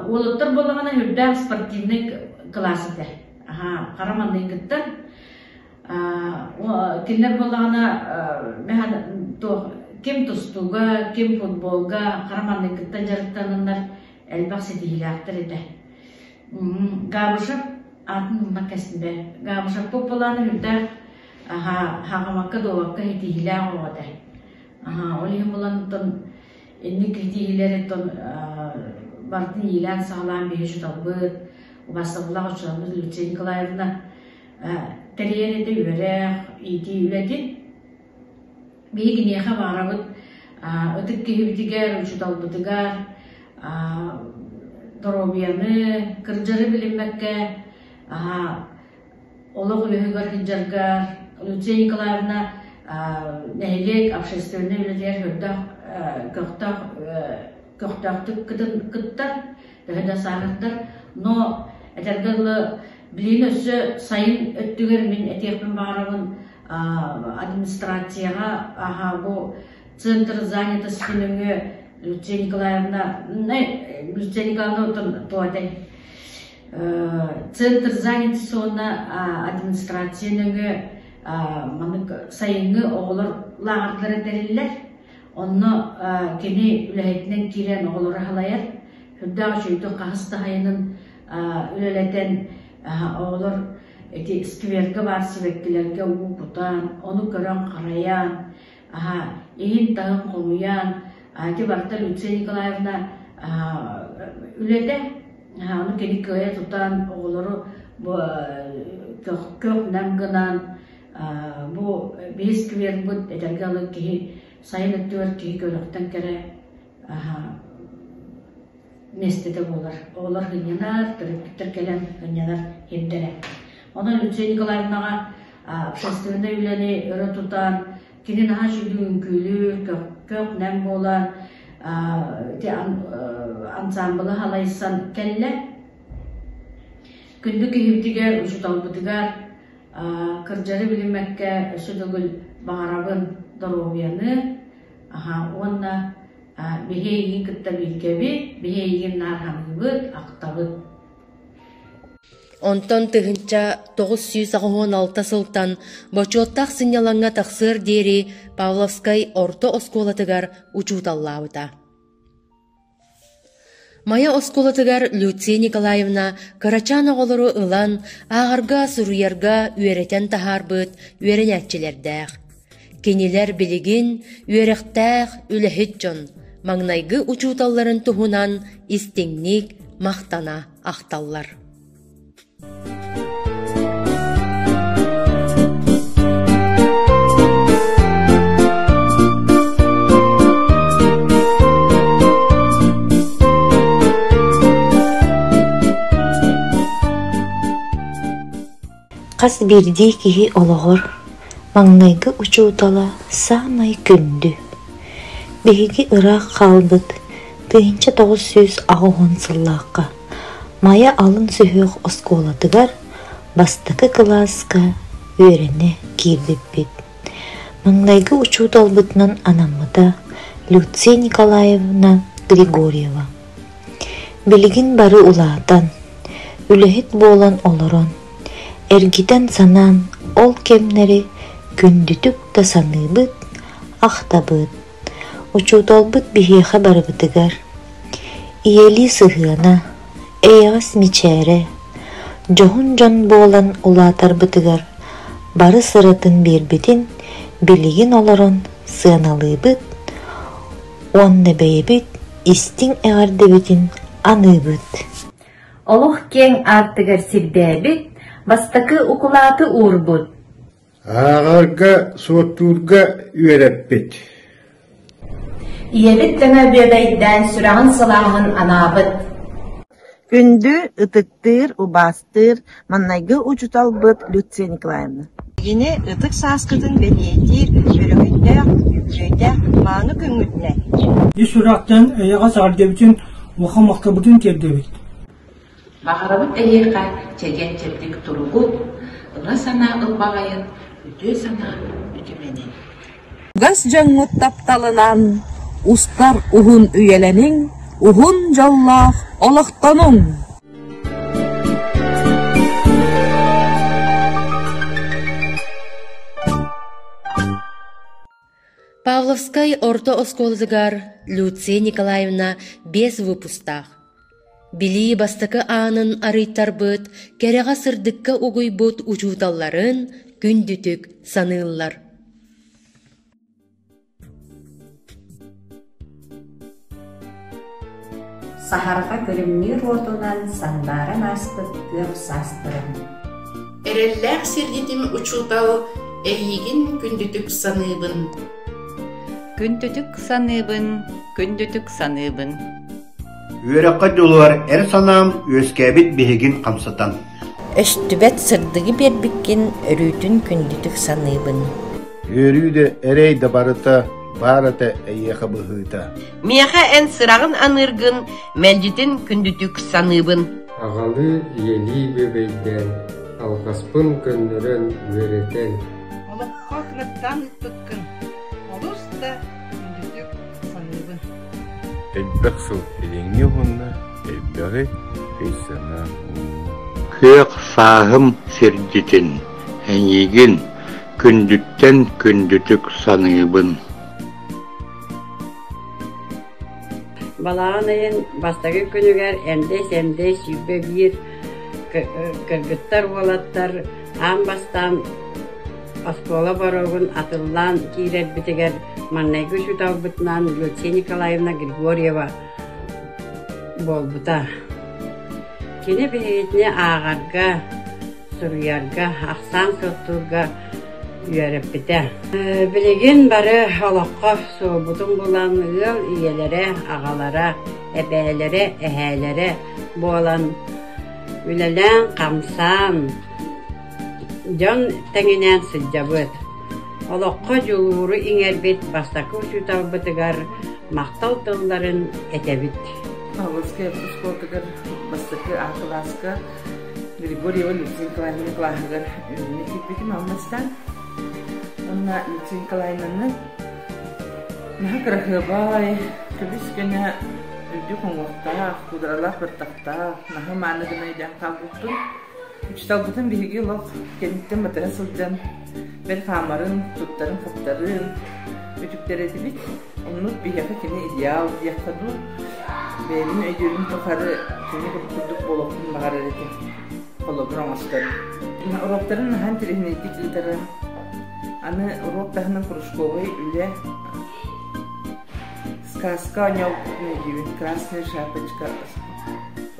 Уолаттар буоллаҕына үрдээх спортивнай кылаас этэ. Аһаа хара маҥнайгыттан Кинилэр буоллаҕына туох ким тустууга, ким футболга хара маҥнайгыттан дьарыктананнар элбэх ситиһиилээхтэр этэ. Габышев аатын умна кэсинбэ. Габышев буоллаҕына үрдээх хаҕамакка дуобакка ситиһиилээх оҕо этэ. Ол иһин булан оттон инник ситиһиилэри оттон барытын иилээн-саҕалаан биһи учууталбыт, убаастабыллаах учууталбыт Люция Николаевна тэрийэр этэ үөрэх, иитии үлэтин. Биһи киниэхэ баарабыт ытык киһибитигэр, учууталбытыгар доруобуйаны, кырдьары билиммэккэ олох үөһүгэр сылдьарга Люция Николаевна нэһилиэк общественнай үлэтигэр көрдөөх көхтөөх көхтөөхтүк кыттар, төһө да сааһырдар, но этэргэ дылы Билигин өссө сайын өттүгэр мин этиэхпин баҕарабын администрацияҕа аһа бу центр занятости нөҥүө Люция Николаевна Люция Николаевна оттон туох этэй центр занятости уонна администрация нөҥүө маннык сайыҥҥы оҕолор лааҕырдара тэриллэр. Онно кини үлэһитинэн киирэн оҕолору халайар. Үрдээх үчүгэйдик хаһыс да сайынын үлэлэтэн оҕолор ити сквергэ баар сибэккилэргэ уу кутан, ону көрөн-харайан, иһин-таһын хомуйан, ити барыта Люция Николаевна үлэтэ, ону кини кыайа тутан оҕолору көх-нэм гынан бу биһи сквербыт этэргэ дылы киһи сайын өттүгэр киһи көрүөхтэн кэрэ. миэстэтэ буолар. Оҕолор сынньанар, төрөппүттэр кэлэн сынньанар сирдэрэ. Онон Люция Николаевнаҕа общественнай үлэни өрө тутан, кини наһаа үчүгэй үҥкүүлүүр, көх-нэм буолан, ити ансаамбылы халайсан кэллэ. Күндү киһибитигэр, учууталбытыгар кырдьары билиммэккэ өссө төгүл баҕарабын доруобуйаны уонна биһи эйигин кытта бииргэбит, биһи эйигин наар саныыбыт, ахтабыт. Онтон 1986 сылтан бочуоттаах сынньалаҥҥа тахсыар диэри Павловскай орто оскуолатыгар учууталлаабыта. Майа оскуолатыгар Люция Николаевна кырачаан оҕолору ылан ааҕарга, суруйарга үөрэтэн таһаарбыт үөрэнээччилэрдээх. Кинилэр билигин үөрэхтээх, үлэһит дьон, маҥнайгы учууталларын туһунан истиҥник махтана ахталлар. Хас биирдии киһи олоҕор маҥнайгы учуутала саамай күндү. Биһиги ыраах хаалбыт 1980 сыллаахха Майа алын сүһүөх оскуолатыгар бастакы кылааска үөрэнэ киирбиппит. Маҥнайгы учууталбытынан анаммыта Люция Николаевна Григорьева. Билигин бары улаатан, үлэһит буолан олорон, эргитэн санаан ол кэмнэри күндүтүк да саныыбыт, ахтабыт. Учууталбыт биһиэхэ барыбытыгар ийэлии сыһыана, эйэҕэс мичээрэ, дьоһун дьон буолан улаатарбытыгар бары сыратын биэрбитин билигин олорон сыаналыыбыт уонна бэйэбит истиҥ эҕэрдэбитин аныыбыт. Олох киэҥ аартыгар сирдээбит, бастакы укулааты уурбут. Ааҕарга, суоттуурга үөрэппит. Ийэбит тэҥэ бүөбэйдээн сүрэҕин сылааһын анаабыт. Күндү, ытыктыыр, убаастыыр маҥнайгы учууталбыт Люция Николаевна. Эһигини ытык сааскытын бэлиэтиир өрөгөйдөөх, үбүлүөйдээх мааны күҥҥүтүнэн! Ис сүрэхтэн эйэҕэс эҕэрдэбитин, улахан махталбытын тиэрдэбит. Баҕарабыт эһиэхэ чэгиэн-чэбдик туругу, ыра санаа ылбаҕайын, үтүө санаа үтүмэнин. Чугас дьоҥҥут тапталынан устар уһун үйэлэниҥ, уһун дьоллоох олохтонуҥ! Павловскай орто оскуолатыгар Люция Николаевна биэс выпустаах. Билии бастакы аанын арыйтарбыт, кэрэҕэ-сырдыкка угуйбут учууталларын күндүтүк саныыллар. Саһарҕа күлүмнүүр уотунан сандааран ааспыт күөх саастарын. Эрэллээх сирдьитим учуутал, эйиигин күндүтүк саныыбын. Күндүтүк саныыбын, күндүтүк саныыбын. Үөрэххэ дьулуһар эр санаам үөскээбит биһигин хамсатан. Өстүбэт сырдыгы биэрбиккин өрүүтүн күндүтүк саныыбын. Үөрүү да эрэй да барыта баар этэ эйиэхэ быһыыта. Миэхэ эн сыраҕын аныыргын мэлдьитин күндүтүк саныыбын. Аҕалыы ийэлии бүөбэйдээн, алҕаспын көннөрөн үөрэтэн. Олоххо кынаттаан ыыппыккын олус да күндүтүк саныыбын. Элбэх сыл илиҥҥи уһунна, элбэҕи өй-санаа уунна. Күөх сааһым сирдьитин, эйиигин күндүттэн күндүтүк саныыбын. Балаҕан ыйын бастакы күнүгэр эмдэй-сэмдэй 21 кыргыттар уолаттар аан бастаан оскуола боруогун атыллаан киирэрбитигэр маҥнайгы учууталбытынан Люция Николаевна Григорьева буолбута. Кини биһигитини ааҕарга, суруйарга, ахсаан суоттуурга үөрэппитэ. Билигин бары олоххо суолбутун булан ыал ийэлэрэ, аҕалара, эбээлэрэ, эһээлэрэ буолан үлэлээн-хамсаан дьон тэҥинэн сылдьабыт. Олоххо дьулууру иҥэрбит бастакы учууталбытыгар махтал тылларын этэбит. Павловскай оскуолатыгар бастакы А кылааска Григорьева Люция Николаевна кылааһыгар үөрэнэ киирбитим алмастан. Уонна Люция Николаевнаны наһаа кыраһыабай, көбүс-көнө үрдүк уҥуохтаах, кудралаах быртахтаах, наһаа мааны гына өйдөөн хаалбыппын. Учууталбытын биһиги олох кэнниттэн батыһа сылдьан, бэл хаамарын, туттарын-хаптарын үтүктэр этибит. Оннук биһиэхэ кини идеал диэххэ дуу, бэйэбин өйдүүрүм тухары кини курдук буолуохпун баҕарар этим. Холобур оҥосторум. Уруоктарын наһаа интэриэһинэйдик ыытара. Аны уруок таһынан кружковай үлэ сказка оонньообуппун өйдүүбүн. Красная шапочка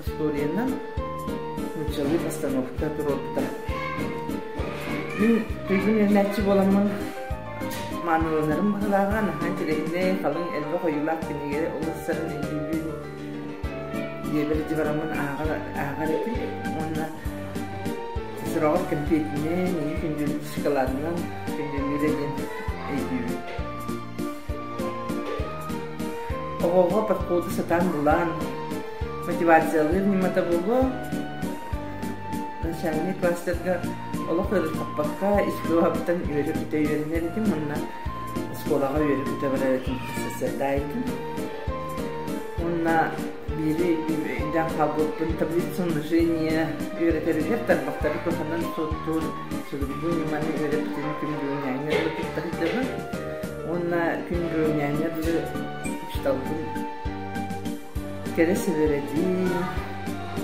остуоруйанан нууччалыы постановка туруорбута. Мин туйгун үөрэнээччи буоламмын Мааныланарым быһыылааҕа наһаа интэриэһинэй, халыҥ, элбэх ойуулаах кинигэ уларсарын өйдүүбүн. Дьиэбэр дьыбараммын ааҕар, ааҕар этим уонна сороҕор кэмпиэтинэн, ийэ күндүлүк шоколадынан күндүлүүрэ диэн өйдүүбүн. Оҕоҕо подходу сатаан булан, мотивациялыыр ньымата буолуо. Начальнай класстарга олох ыарырҕаппакка ис дууһабыттан үөрэ-көтө үөрэнэр этим уонна оскуолаҕа үөрэ-көтө барар этим сарсыардаайытын. Уонна биири өйдөөн хаалбыппын таблица умножения үөрэтэригэр тарбахтары туһанан суоттуур судургу ньыманы үөрэппитин күн бүгүҥҥээҥҥэ дылы тутта сылдьабын. Уонна күн бүгүҥҥээҥҥэ дылы учууталбын Кэрэ сэбэрэтин,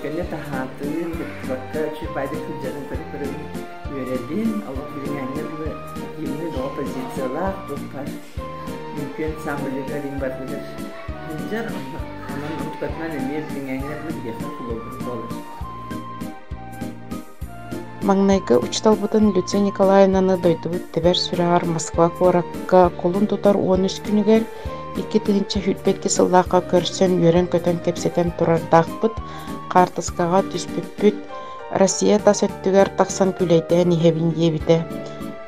көнө таһаатын, кыттыбакка үчүгэй сылдьарын көрө-көрөбүн үөрэбин. Олох билиҥҥээҥҥэ дылы активнай бөҕө позициялаах, туохха үҥкүү ансамблыгар иҥ барытыгар сылдьар. Онон онтукатынан эмиэ билиҥҥээҥҥэ дылы биһиэхэ холобур буолар. Маҥнайгы учууталбытын Люция Николаевнаны дойдубут тэбэр сүрэҕэр Москва куоракка кулун тутар 13 күнүгэр 2022 сыллаахха көрсөн үөрэн-көтөн кэпсэтэн турардаахпыт, хаартыскаҕа түспүппүт, Россия тас өттүгэр тахсан күүлэйдээн иһэбин диэбитэ.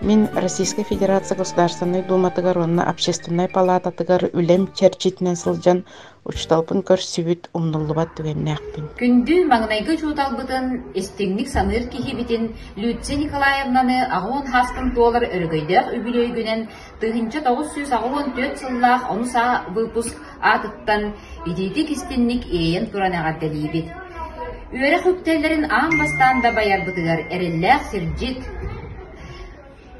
Мин Российскай Федерация Государственнай Дууматыгар уонна Общественнай палаататыгар үлэм чэрчитинэн сылдьан Учууталбын көрсүбүт умнуллубат түгэннээхпин. Күндү маҥнайгы учууталбытын, истиҥник саныыр киһибитин Люция Николаевнаны аҕыон хааскын туолар өрөгөйдөөх үбүлүөйгүнэн 1984 сыллаах онус А выпуск аатыттан итиитик-истинник иэйэн туран эҕэрдэлиибит. Үөрэх үктэллэрин аан бастаан да байарбытыгар эрэллээх сирдьит,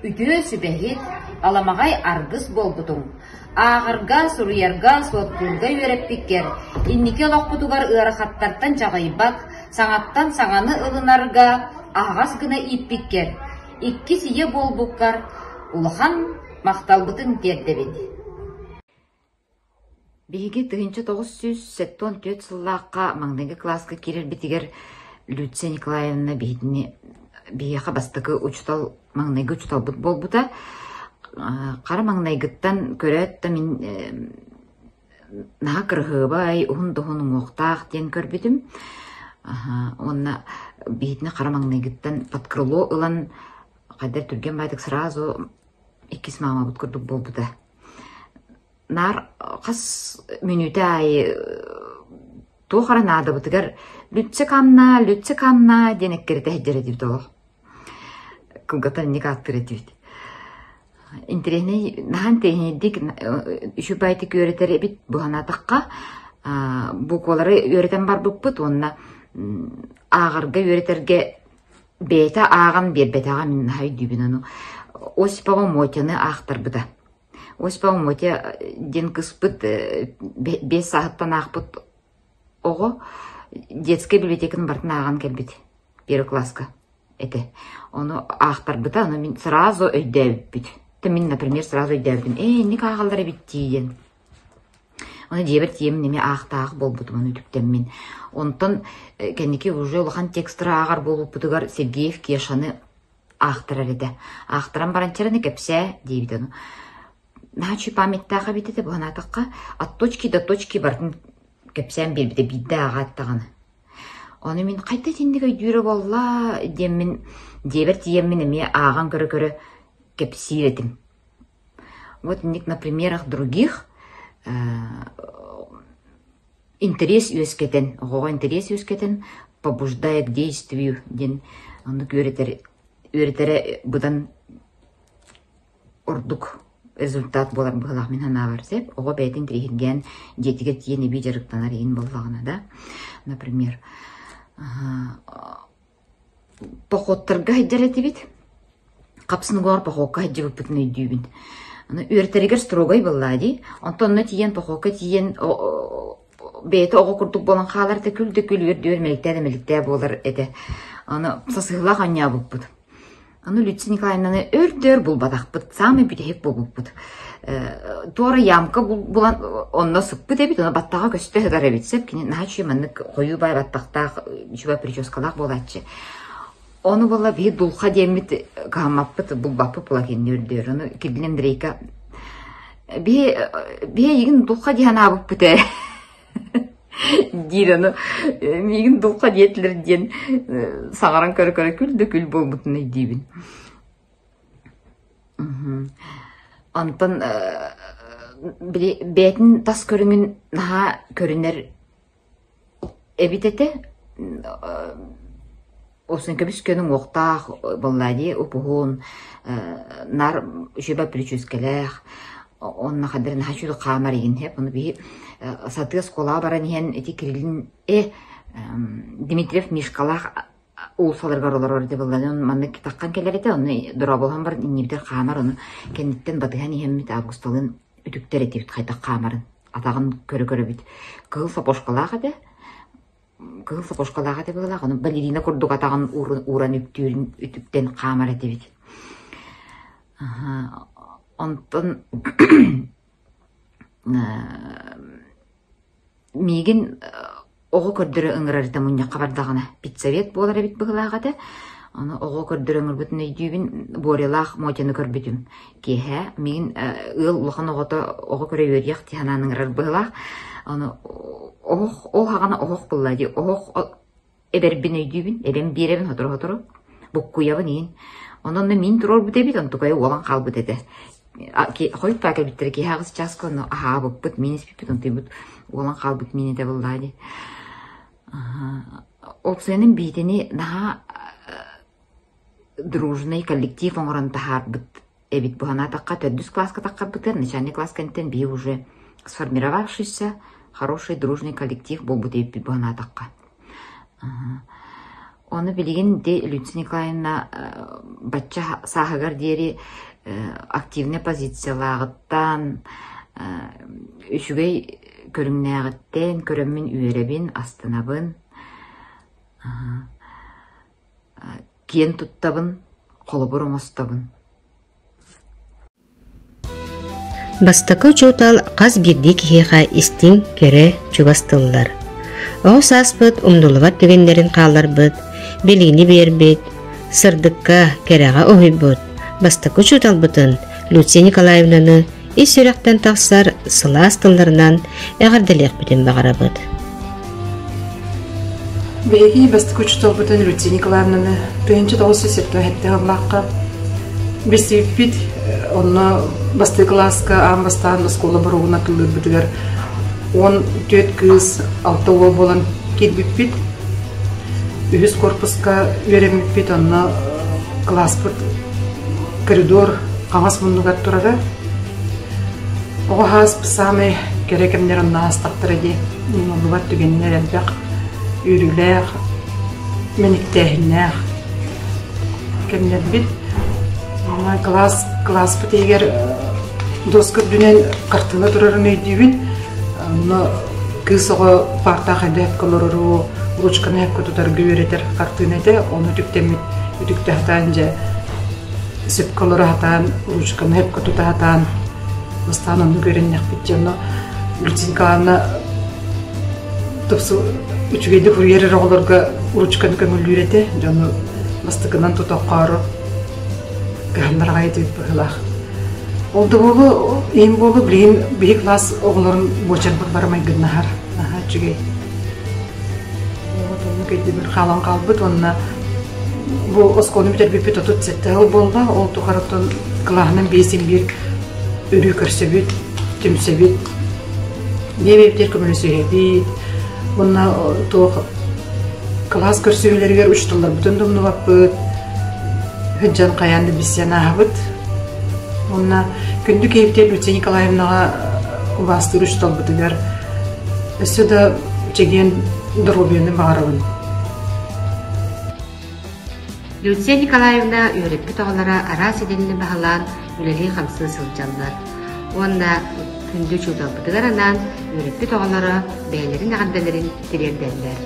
Үтүө сүбэһит, аламаҕай аргыс буолбутуҥ, ааҕарга, суруйарга, суоттуурга үөрэппиккэр, инники олохпутугар ыарахаттартан чаҕыйбат, саҥаттан саҥаны ылынарга аһаҕас гына ииппиккэр, иккис ийэ буолбуккар улахан махталбытын тиэрдэбит. Биһиги 1974 сыллаахха маҥнайгы кылааска киирэрбитигэр Люция Николаевна биһигини биһиэхэ бастакы учуутал маҥнайгы учууталбыт буолбута. Хара маҥнайгыттан көрөөт да мин наһаа кыраһыабай, уһун да уһун уҥуохтаах диэн көрбүтүм. Уонна биһигини хара маҥнайгыттан под крыло ылан хайдах түргэн баайдык сразу иккис маамабыт курдук буолбута. Наар хас мүнүүтэ аайы туох эрэ наадабытыгар «Лүтсэ камна, Лүтсэ камна» диэн эккирэтэ сылдьар этибит олох. Кылгатан инник ааттыыр этибит. Интэриэһинэй, наһаа интэриэһинэйдик үчүгэйдик үөрэтэр эбит бу санаатахха. Буквалары үөрэтэн барбыппыт уонна ааҕарга үөрэтэргэ бэйэтэ ааҕан биэрбэтэҕэ мин наһаа өйдүүбүн ону. Осипова Мотяны аахтарбыта. Осипова Мотя диэн кыыспыт биэс сааһыттан аахпыт оҕо детскай библиотеканы барытын ааҕан кэлбит первый класска этэ. Ону аахтарбыта, ону мин сразу өйдөөбүппүт. Мин, например, сразу өйдөөбүтүм. Ээ, инник ааҕаллар эбит дии диэн. Ону дьиэбэр тиийэммин эмиэ аахтаах буолбутум, ону үтүктэммин. Онтон кэнники уже улахан текстары ааҕар буолбуппутугар Сергеев Кешаны аахтарар этэ. Аахтаран баран чэрини кэпсээ диэбит ону. Наһаа үчүгэй памяттаах эбит этэ бу санаатахха от точки до точки барытын кэпсээн биэрбитэ биирдэ ааҕаат даҕаны. Ону мин хайда итинник өйдүүрэ буолла диэммин дьиэбэр тиийэммин эмиэ ааҕан көрө-көрө кэпсиир этим. Вот инник на примерах других интэриэс үөскэтэн, оҕоҕо интэриэс үөскэтэн побуждая к действию диэн оннук үөрэтэр үөрэтэрэ быдан ордук результат буолар быһыылаах мин санаабар сөп. Оҕо бэйэтин интэриэһиргээн дьиэтигэр тиийэн эбии дьарыктанар иһин буоллаҕына да, например, походтарга сылдьар этибит. Хапсынгоор похуокка сылдьыбыппытын өйдүүбүн. Аны үөрэтэригэр строгай буоллаа дии. Онтон онно тиийэн похуокка тиийэн бэйэтэ оҕо курдук буолан хаалар этэ, күл да күл, үөр да үөр, мэликтээ да мэликтээ буолар этэ. Аны сасыһыылаах оонньообуппут. Аны Люция Николаевнаны өр да өр булбатахпыт, саамай бүтэһик буолбуппут. Туора ямка булан онно сыппыт эбит, ону баттаҕа көстө сытар эбит. Сөп кини наһаа үчүгэй маннык хойуу баай баттахтаах, үчүгэй прическалаах буолааччы. Ону буолла биһи дулха диэммит кыһаммаппыт, булбаппыт була кинини үрдүөр. Ону Кирдин Андрейка биһи биһи эйигин дулха дии санаабыппыт ээ диир ону миигин дулха диэтилэр диэн саҥаран көрө-көрө күл да күл буолбутун өйдүүбүн. Онтон били бэйэтин тас көрүҥүн наһаа көрүнэр Эбит этэ, уопсайынан көбүс-көнө уҥуохтаах буоллаа дии, уп-уһун, наар үчүгэй прическэлээх, уонна хайдах эрэ наһаа үчүгэй хаамар игин иһэ. Ону биһи сатыы оскуолаҕа баран иһэн ити Кириллин Дмитриев Мишкалаах уулуссаларыгар олорор этэ буолла. Маннык таххан кэлэр этэ, онно дорооболоһон баран иннибитигэр хаамар, ону кэнниттэн батыһан иһэммит Августалыын үтүктэр этибит хайдах хаамарын. Атаҕын көрө-көрөбүт. Кыһыл сапожкалаах этэ. Кыһыл сапожкалаах этэ быһыылаах. Ону балерина курдук атаҕын ууран үктүүрүн үтүктэн хаамар этибит. Онтон Миигин оҕо көрдөрө ыҥырар этэ мунньахха бардаҕына. Педсовет буолар эбит быһыылаах этэ. Ону оҕо көрдөрө ыҥырбытын өйдүүбүн, Борялаах Мотяны көрбүтүм. Киэһэ миигин ыал улахан оҕото оҕо көрө үөрүйэх дии санаан ыҥырар быһыылаах. Ону оһох ол саҕана оһох буолла дии. Оһох Эбэрбин өйдүүбүн, эбэм биэрэбин сотору-сотору, буккуйабын иин. Онон онно мин туруорбут эбит, онтукайа уолан хаалбыт этэ. Хойут баа кэлбиттэрэ киэһэ аҕыс чааска онно аһаабыппыт, миин испиппит, онтуйбут уолан хаалбыт миин этэ буоллаа дии. Уопсайынан биитини наһаа дружный коллектив оҥорон таһаарбыт эбит бу санаатахха төрдүс кылааска таххарбытыгар начальный класс кэнниттэн биһи уже сформировавшийся хороший дружный коллектив буолбут эбиппит бу санаатахха. Ону билигин ити Люция Николаевна бачча сааһыгар диэри активнай позициялааҕыттан, үчүгэй көрүҥнээҕиттэн көрөммүн үөрэбин, астынабын. Киэн туттабын, холобур оҥостобун. Бастакы учуутал хас биирдии киһиэхэ истиҥ, кэрэ, чугас тыллар. Оҕо сааспыт умнуллубат түгэннэрин хаалларбыт, билиини биэрбит, сырдыкка, кэрэҕэ уһуйбут бастакы учууталбытын Люция Николаевнаны ис сүрэхтэн тахсар сылаас тылларынан эҕэрдэлиэхпитин баҕарабыт. Биһиги бастакы учууталбытын Люция Николаевнаны 1977 сыллаахха билсибиппит. Онно бастакы кылааска аан бастаан оскуола боруогун атыылыырбытыгар 14 кыыс, 6 уол буолан киирбиппит. Үһүс корпуска үөрэммиппит, онно кылааспыт коридор хаҥас муннугар турара. Оҕо саас саамай кэрэ кэмнэр онно аастахтара дии. Умнуллубат түгэннэр элбэх, үөрүүлээх, мэниктээһиннээх кэмнэрбит. Кылаас, кылааспыт иһигэр доска үрдүнэн хартыына турарын өйдүүбүн. Онно кыыс оҕо паартаах эбээккэ олорору, ручканы эпкэ тутарга үөрэтэр хартыына этэ. Ону үтүктэммит, үтүктэ сатаан дьэ сөпкө олоро сатаан, ручканы эпкэ тута сатаан бастаан оннук үөрэннэхпит дьэ онно Люция Николаевна тупсу үчүгэйдик суруйар эрэ оҕолорго ручканы көҥүллүүр этэ. Дьону бастакынан тута оххоору. Кыһаннар аҕай этибит быһыылаах. Ол да буолуо, иһин буолуо, билигин биһи класс оҕолорун буочарбыт бары майгыннаһар. Наһаа үчүгэй. Вот оннук өйдөбүл хаалан хаалбыт уонна бу оскуоланы бүтэрбиппит 37 сыл буолла. Ол тухарыттан кылааһынан биэсин биир өрүү көрсөбүт, түмсэбит. Биэ-биэбитигэр көмөлөсүһэбит. Уонна туох кылаас көрсүһүүлэригэр учууталларбытын да умнубаппыт. Сылдьан хайаан да билсэн ааһабыт. Уонна күндү киһибитигэр Люция Николаевнаҕа убаастыыр учууталбытыгар өссө да чэгиэн доруобуйаны баҕарабын. Люция Николаевна үөрэппит оҕолоро араас идэни баһылаан үлэлии-хамсыы сылдьаллар. Уонна күндү учууталбытыгар анаан үөрэппит оҕолоро бэйэлэрин эҕэрдэлэрин тириэрдэллэр.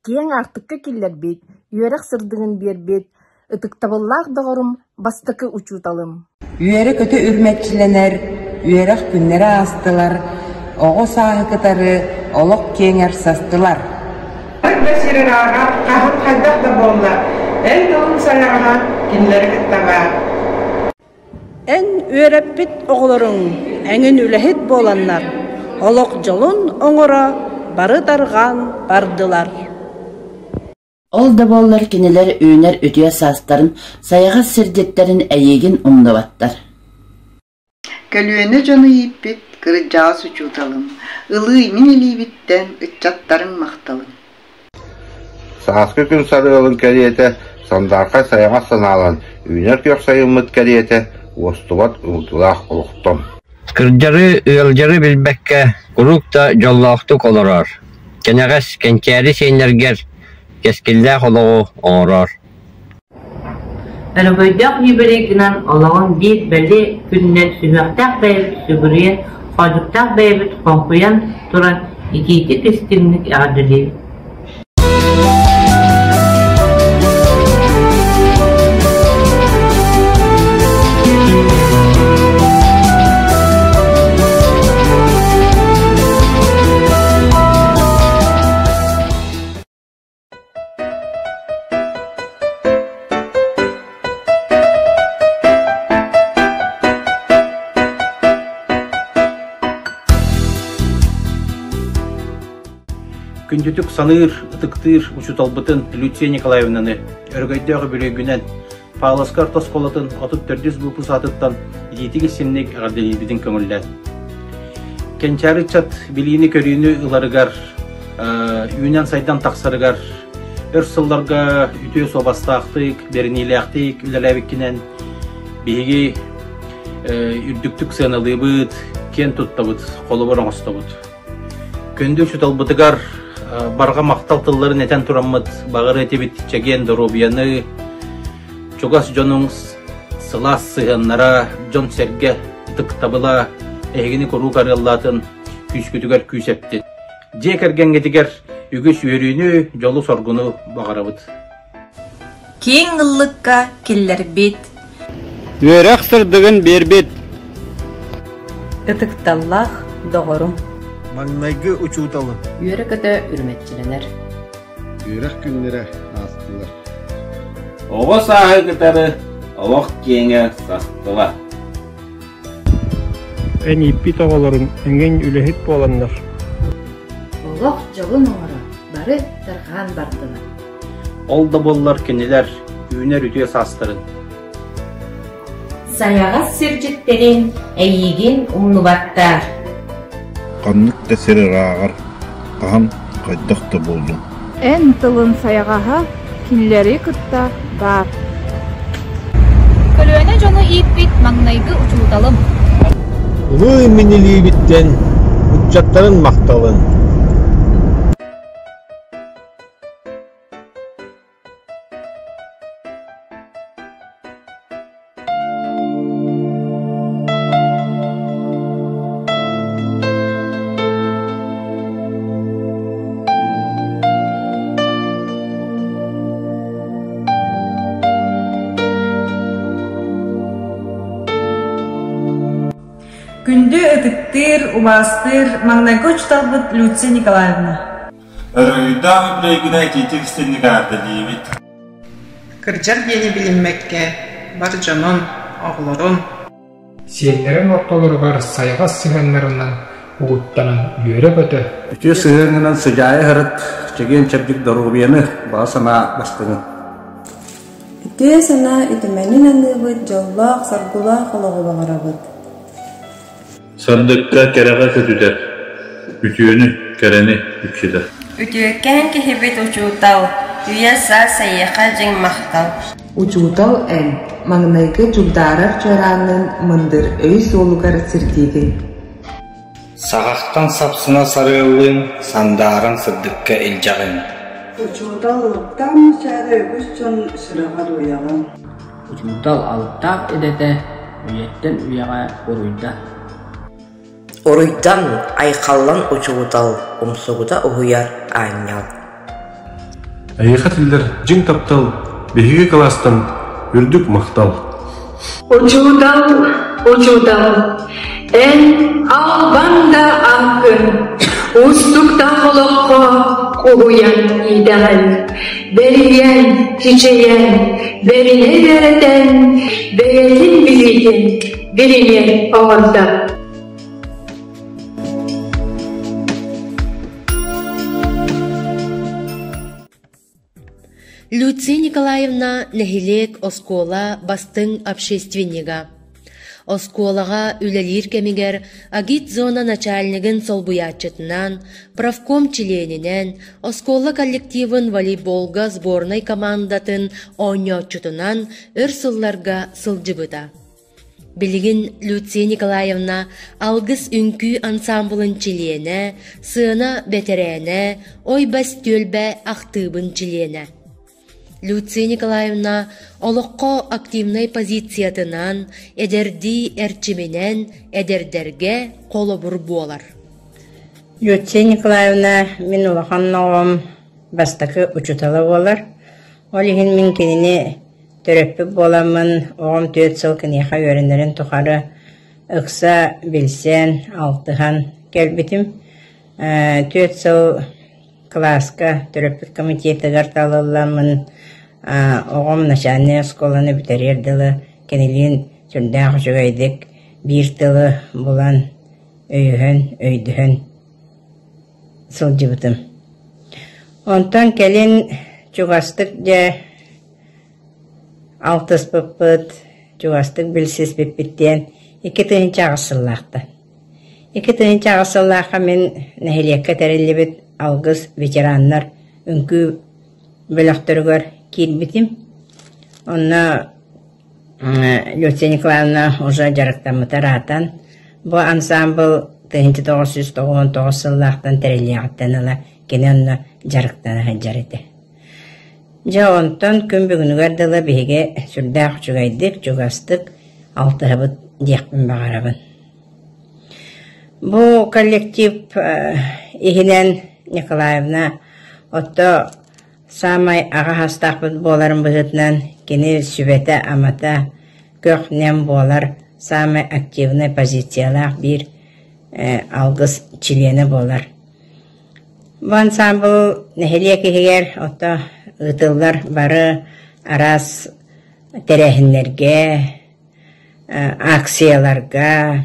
Киэҥ аартыкка киллэрбит, үөрэх сырдыгын биэрбит, ытыктабыллаах доҕорум, бастакы учууталым. Үөрэ-көтө үрмэччилэнэр, үөрэх күннэрэ аастылар, оҕо сааһы кытары олох киэҥэр састылар. Да сир ырааҕа хаһан хайдах да буолла, эн тылыҥ сайаҕаһа кинилэри кытта баар. Эн үөрэппит оҕолоруҥ эҥин үлэһит буоланнар, олох дьолун оҥоро бары тарҕаан бардылар. Ол да буоллар кинилэр үүнэр үтүө саастарын, сайаҕас сирдьиттэрин эйиигин умнубаттар. Көлүөнэ дьону ииппит кырдьаҕас учууталым, ылыый мин илиибиттэн ыччаттарыҥ махталын. Сааскы күн сарыалын кэриэтэ, сандаархай сайаҕас санаалан, үүнэр күөх сайыммыт кэриэтэ, уостубат уутулаах олохтон. Кырдьары, ыалдьары билбэккэ, куруук да дьоллоохтук олорор, кэнэҕэс кэнчээри сиэннэргэр кэскиллээх олоҕу оҥорор. Өрөгөйдөөх юбилейгынан олоҕун биир бэлиэ күнүнэн сүһүөхтээх бэйэбит сүгүрүйэн, хоодьуктаах бэйэбит хоҥкуйан туран итиитик-истиҥник эҕэрдэлиибит. Күндүтүк саныыр, ытыктыыр учууталбытын Люция Николаевнаны өрөгөйдөөх үбүлүөйгүнэн Павловскай орто оскуолатын 34 выпуск аатыттан итиитик-истиҥник эҕэрдэлиирбитин көҥүллээн. Кэнчээри ыччат билиини-көрүүнү ыларыгар, үүнэн-сайдан тахсарыгар өр сылларга үтүө суобастаахтык, бэриниилээхтик үлэлээбиккинэн биһиги үрдүктүк сыаналыыбыт, киэн туттабыт, холобур оҥостобут. Күндү учууталбытыгар барҕа махтал тылларын этэн тураммыт баҕар этибит чэгиэн доруобуйаны, чугас дьонуҥ сылаас сыһыаннара, дьон-сэргэ ытыктабыла эһигини куруук арыаллаатын, күүскүтүгэр күүс эптин. Дьиэ кэргэҥҥитигэр үгүс үөрүүнү, дьолу-соргуну баҕарабыт. Киэҥ ыллыкка киллэрбит Үөрэх сырдыгын биэрбит Ытыкталлаах доҕорум Маҥнайгы учууталым Үөрэ-көтө үрүмэччилэнэр Үөрэх күннэрэ аастылар Оҕо сааһы кытары олох киэҥэ састыла. Эн ииппит оҕолоруҥ эҥин үлэһит буоланнар Олох дьолун оҥоро бары тарҕаан бардылар. Ол да буоллар кинилэр үүнэр үтүө саастарын Сайаҕас сирдьиттэрин эйиигин умнубаттар. Ханнык да сир ырааҕар хаһан хайдах да буоллун. Эн тылын сайаҕаһа кинилэри кытта баар. Көлүөнэ дьону ииппит маҥнайгы учууталым. Улуу мин илиибиттэн ыччаттарын махталын. Күндү ытыктыыр, убаастыыр маҥнайгы учууталбыт Люция Николаевна. Өрөгөйдөөх үбүлүөйгүнэн итиитик истинник эҕэрдэлиибит! Кырдьар диэни билиммэккэ, бар дьонун, оҕолорун. Сиэннэрин ортолоругар сайаҕас сыһыаннарынан угуттанан үөрэ-көтө Үтүө сыһыаҥҥынан сыдьаайа сырыт, чэгиэн-чэбдик доруобуйаны, баҕа санаа бастыҥын. Үтүө санаа үтүмэнин аныыбыт, дьоллоох, соргулаах олоҕу баҕарабыт. Сырдыкка, кэрэҕэ көтүтэр, үтүөнү, кэрэни үксэтэр. Үтүөкээн киһибит учуутал, үйэ-саас эйиэхэ дьиҥ махтал. Учуутал эн, маҥнайгы чугдаарар чуораанын мындыр өй суолугар сирдиигин. Саҕахтан сапсына сарыаллыын, сандааран сырдыкка илдьэҕин. Учуутал ылыктаах мичээрэ үгүс дьон сүрэҕэр уйаҕын. Учуутал алыптаах идэтэ үйэттэн үйэҕэ уруйда. Уруйдан, айхаллан учуутал, умсугута уһуйар аанньал. Эйиэхэ этиллэр дьиҥ таптал биһиги кылаастан үрдүк махтал. Учуутал, учуутал, эн албан да ааккын, уустуктаах олоххо уһуйан иитэҕин, бэрийэн, кичэйэн, бэринэ үөрэтэн, бэйэтин билиитин билиниэн оҥордо. Люция Николаевна нэһилиэк оскуола бастыҥ общественнига. Оскуолаҕа үлэлиир кэмигэр агитзона начальнигын солбуйааччытынан, профком чилиэнинэн, оскуола коллективын волейболга сборнай командатын оонньооччутунан өр сылларга сылдьыбыта. Билигин Люция Николаевна Алгыс үҥкүү ансаамбылын чилиэнэ, сыана бэтэрээнэ, Ой-бас түөлбэ ахтыыбын чилиэнэ. Люция Николаевна олоххо активнай позициятынан, эдэрдии эрчиминэн эдэрдэргэ холобур буолар. Люция Николаевна мин улахан оҕом бастакы учуутала буолар. Ол иһин мин кинини Төрөппүт буоламмын, оҕом 4 сыл киниэхэ үөрэнэрин тухары ыкса билсэн, алтыһан кэлбитим. 4 сыл кылааска төрөппүт комитетыгар талылламмын, оҕом начальнай оскуоланы бүтэриэр дылы кинилиин сүрдээх үчүгэйдик биир тылы булан, өйөһөн, өйдөһөн сылдьыбытым. Онтон кэлин чугастык дьэ Алтыспыппыт, чугастык билсиспиппит диэн 2008 сыллаахтан. 2008 сыллаахха мин нэһилиэккэ тэриллибит Алгыс ветераннар үҥкүү бөлөхтөрүгэр киирбитим. Онно Люция Николаевна уже дьарыктаммыта ыраатан, бу ансаамбыл 1999 сыллаахтан тэриллиэҕиттэн ыла кини онно дьарыктана сылдьар этэ. Дьэ онтон күн бүгүнүгэр дылы биһиги сүрдээх үчүгэйдик, чугастык алтыһабыт диэхпин баҕарабын. Бу коллектив иһинэн Николаевна отто саамай аҕа саастаахпыт буоларын быһыытынан кини сүбэтэ-амата көх-нэм буолар саамай активнай позициялаах биир алгыс чилиэнэ буолар. Бу ансаамбыл нэһилиэк иһигэр ото ыытыллар бары араас тэрээһиннэргэ, акцияларга,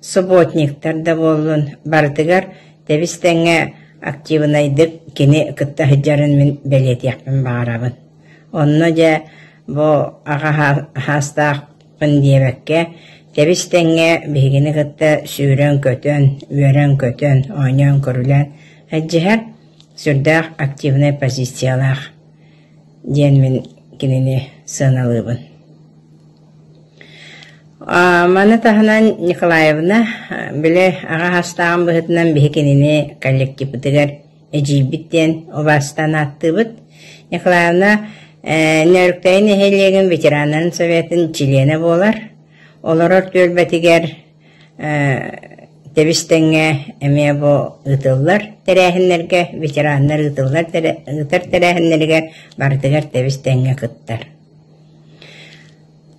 субботниктар да буоллун барытыгар тэбис-тэҥҥэ активнайдык кини кытта сылдьарын мин бэлиэтиэхпин баҕарабын. Онно дьэ бу аҕа саастаах диэбэккэ, тэбис-тэҥҥэ биһигини кытта сүүрэн-көтөн, үөрэн-көтөн, оонньоон-көрүлээн сылдьыһар, сүрдээх активнай позициялаах диэн мин кинини сыаналыыбын. Маны таһынан Николаевна били аҕа саастааҕын быһыытынан биһи кинини коллективпытыгар эдьиийбит диэн убаастаан ааттыыбыт. Николаевна Нөөрүктэйи нэһилиэгин ветераннарын советын чилиэнэ буолар. Олорор түөлбэтигэр тэбис-тэҥҥэ эмиэ бу ыытыллар тэрээһиннэргэ, ветераннар ыытыллар ыытар тэрээһиннэригэр барытыгар тэбис-тэҥҥэ кыттар.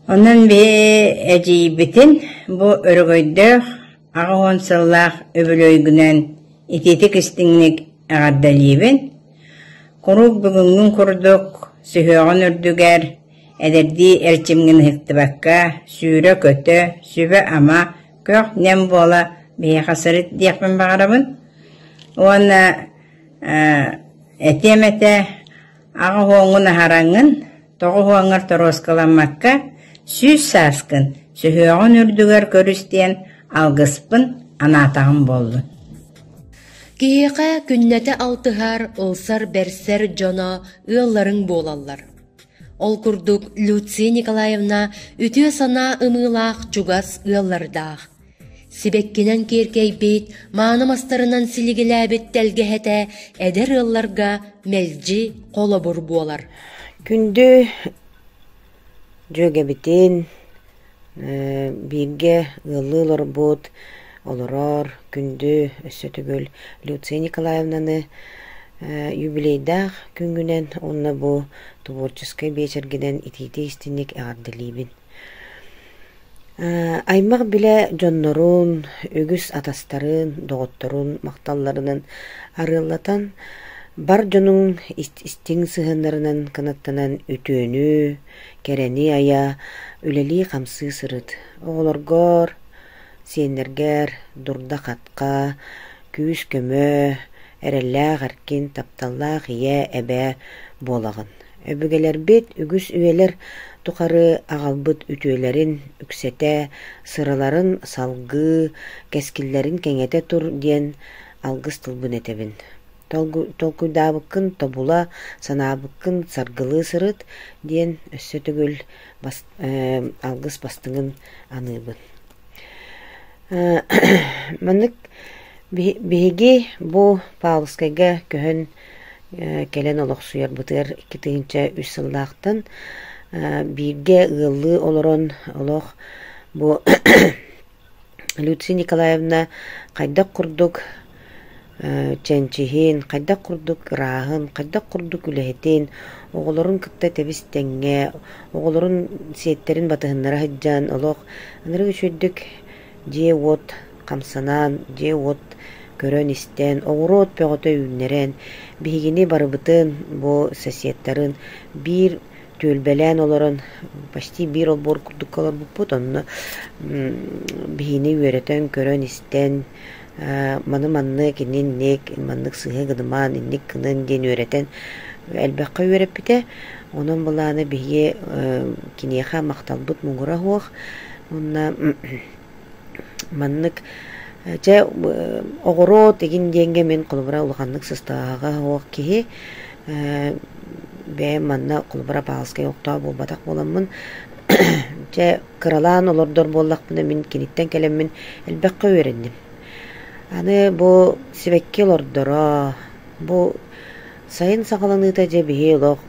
Онон биһи эдьиийбитин бу өрөгөйдөөх 80 сыллаах үбүлүөйгүнэн итиитик-истиҥник эҕэрдэлиибин! Куруук бүгүҥҥүҥ курдук сүһүөҕүн үрдүгэр, Эдэрдии эрчимҥин ыһыктыбакка, сүүрэ-көтө, сүбэ-ама, көх-нэм буола биһиэхэ сырыт диэхпин баҕарабын. Уонна этиэм этэ, аҕа уоҥҥун аһараҥҥын, тоҕо уоҥҥар торуоскаламмакка, 100 сааскын сүһүөҕүн үрдүгэр көрүс диэн алгыспын анаатаҕым буоллун. Киһиэхэ күннэтэ алтыһар, ылсар-бэрсэр дьоно ыалларыҥ буолаллар. Ол курдук Люция Николаевна үтүө санаа ымыылаах чугас ыаллардаах. Сибэккинэн киэркэйбит, мааны мастарынан силигилээбит тэлгэһэтэ эдэр ыалларга мэлдьи холобур буолар. Күндү дьүөгэбитин бииргэ ыаллыы олорбут, олорор күндү өссө төгүл Люция Николаевнаны юбилейдаах күҥҥүнэн уонна бу творческай биэчэргинэн итиитик-истиҥник эҕэрдэлиибин. Аймах билэ дьоннорун, үгүс атастарын, доҕотторун махталларынан арыаллатан, бар дьонуҥ истиҥ сыһыаннарынан кынаттанан үтүөнү, кэрэни айа, үлэлии-хамсыы сырыт. Оҕолоргор, сиэннэргэр дурда-хатха, күүс-көмө, эрэллээх эркин, тапталлаах ийэ, эбээ буолаҕын. Өбүгэлэрбит үгүс үйэлэр тухары аҕалбыт үтүөлэрин үксэтэ, сыраларын салгыы, кэскиллэрин кэҥэтэ тур диэн алгыс тылбын этэбин. Толкуйдаабыккын тобула, санаабыккын саргылыы сырыт диэн өссө төгүл алгыс бастыҥын аныыбын. Маннык биһиги бу Павловскайга көһөн кэлэн олохсуйарбытыгар 2003 сыллаахтан бииргэ ыаллыы олорон олох бу Люция Николаевна хайдах курдук чэнчиһин, хайдах курдук ырааһын, хайдах курдук үлэһитин, оҕолорун кытта тэбис-тэҥҥэ, оҕолорун сиэттэрин батыһыннара сылдьан олох ынырык үчүгэйдик дьиэ-уот хамсанан, дьиэ-уот көрөн-истэн, оҕуруот бөҕөтө үүннэрэн, биһигини барыбытын бу соседтарын биир түөлбэлээн олорон почти биир олбуор курдукка олорбуппут. Онно биһини үөрэтэн, көрөн-истэн, маны маннык, инник, маннык сыһыы гынымаан, инник гынын диэн үөрэтэн элбэххэ үөрэппитэ. Онон былааны биһиги киниэхэ махталбыт муҥура суох. Уонна маннык чэ оҕуруот игин диэҥҥэ мин холобура улаханнык сыстаҕаҕа суох киһи бэйэм манна холобура Павловскай олохтоох буолбатах буоламмын чэ кыралаан олордор буоллахпына мин киниттэн кэлэммин элбэххэ үөрэнним. Аны бу сибэкки олордоро, бу сайын саҕаланыыта дьэ биһи олох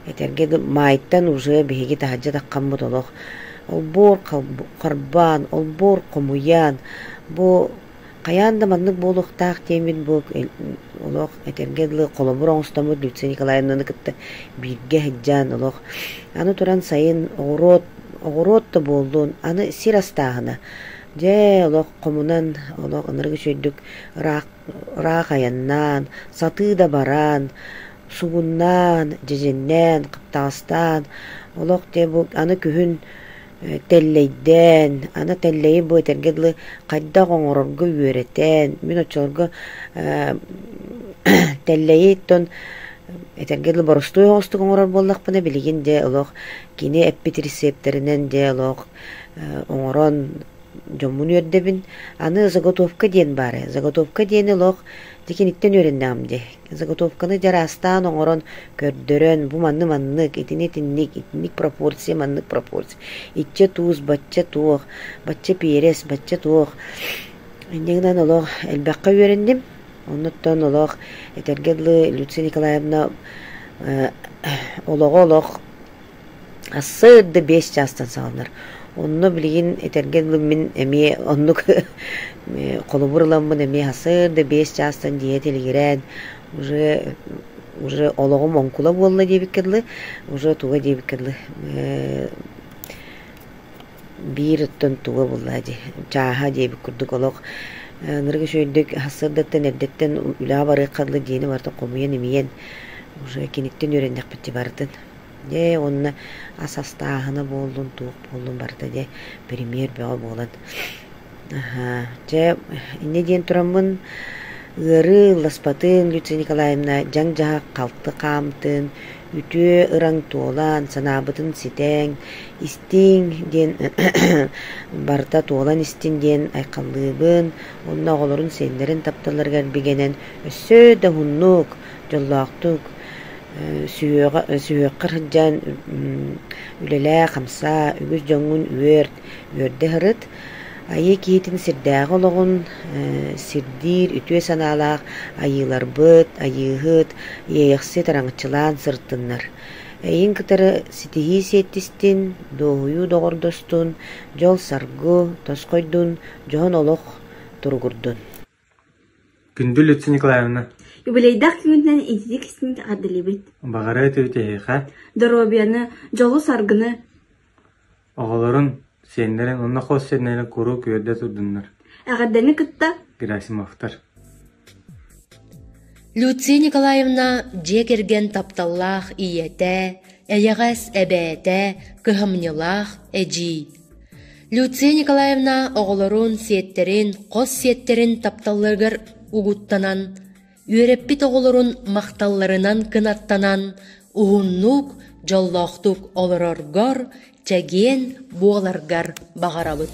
этэргэ маайтан уже биһиги таһырдьа таххаммыт олох олбуор харбаан, олбуор хомуйан бу Хайаан да маннык буолуохтаах диэммин бу олох этэргэ дылы холобур оҥостоммут Люция Николаевнаны кытта бииргэ сылдьан олох аны туран сайын оҕуруот оҕуруот да буоллун аны сир астааһына дьэ олох хомунан олох ынырык үчүгэйдик ыраах ыраах айаннаан сатыы да баран сугуннаан дьэдьэннээн хаптаҕастаан олох дьэ бу аны күһүн тэллэйдээн, аны тэллэйи бу этэргэ дылы хайдах оҥорорго үөрэтэн, мин оччолорго тэллэйи оттон этэргэ дылы боростуой оҕустук оҥорор буоллахпына, билигин дьэ олох кини эппит рецептэринэн дьэ олох оҥорон дьоммун үөрдэбин. Аны заготовка диэн баар ээ. Заготовка диэни олох дьэ киниттэн үөрэннэҕим дии. Заготовканы дьараастаан оҥорон, көрдөрөн, бу манны маннык, итини итинник, итинник пропорция, маннык пропорция, иччэ туус, бачча туох, бачча перец, бачча туох. Инньэ гынан олох элбэххэ үөрэнним. Оннуттан олох этэргэ дылы Люция Николаевна олоҕо олох Сарсыарда 5 чаастан саҕаланар. Онно билигин этэргэ дылы мин эмиэ оннук холобур ыламмын эмиэ сарсыарда 5 чаастан дьиэ тилигирээн уже уже олоҕум оҥкула буолла диэбиккэ дылы, уже туга диэбиккэ дылы биир оттон туга буолла дии чааһа диэбит курдук олох ынырык үчүгэйдик сарсыардаттан эрдэттэн үлэҕэ барыахха дылы дьиэни барытын хомуйан-имийэн уже киниттэн үөрэннэхпит дии барытын. Дьэ уонна ас астааһына буоллун, туох буоллун барыта дьэ премьер бөҕө буолан. Аһаа, дьэ инньэ диэн тураммын ыарыы ылласпатын Люция Николаевна дьаҥ-дьаһах халты хаамтын, үтүө ыраҥ туолан, санаабытын ситэҥ, истиҥ диэн барыта туолан истин диэн айхаллыыбын уонна оҕолорун сиэннэрин тапталларыгар бигэнэн өссө да уһуннук, дьоллоохтук сүһүөххэр сылдьан үлэлээ-хамсаа, үгүс дьоҥҥун үөрт, үөрдэ сырыт. Айыы киһитин сирдээҕи олоҕун сирдиир үтүө санаалаах айыыларбыт, айыыһыт, иэйэхсит араҥаччылаан сырыттыннар. Эйигин кытары ситиһии сиэттистин, дуоһуйуу доҕордостун, дьол-саргы тосхойдун, дьоһун олох туругурдун. Күндү Люция Николаевна! Юбилейдаах күҥҥүтүнэн ититик истиҥ эҕэрдэлиибит! Баҕарыа этибит эһиэхэ Доруобуйаны, дьолу-саргыны! Оҕолорун, сиэннэрин уонна хос сиэннэрин куруук үөрдэ турдуннар. Эҕэрдэни кытта Герасимовтар. Люция Николаевна дьиэ кэргэн тапталлаах ийэтэ, эйэҕэс эбээтэ, кыһамньылаах эдьиий. Люция Николаевна оҕолорун, сиэттэрин, хос сиэттэрин тапталларыгар угуттанан, үөрэппит оҕолорун махталларынан кынаттанан, уһуннук, дьоллоохтук олороргор, чэгиэн буоларгар баҕарабыт.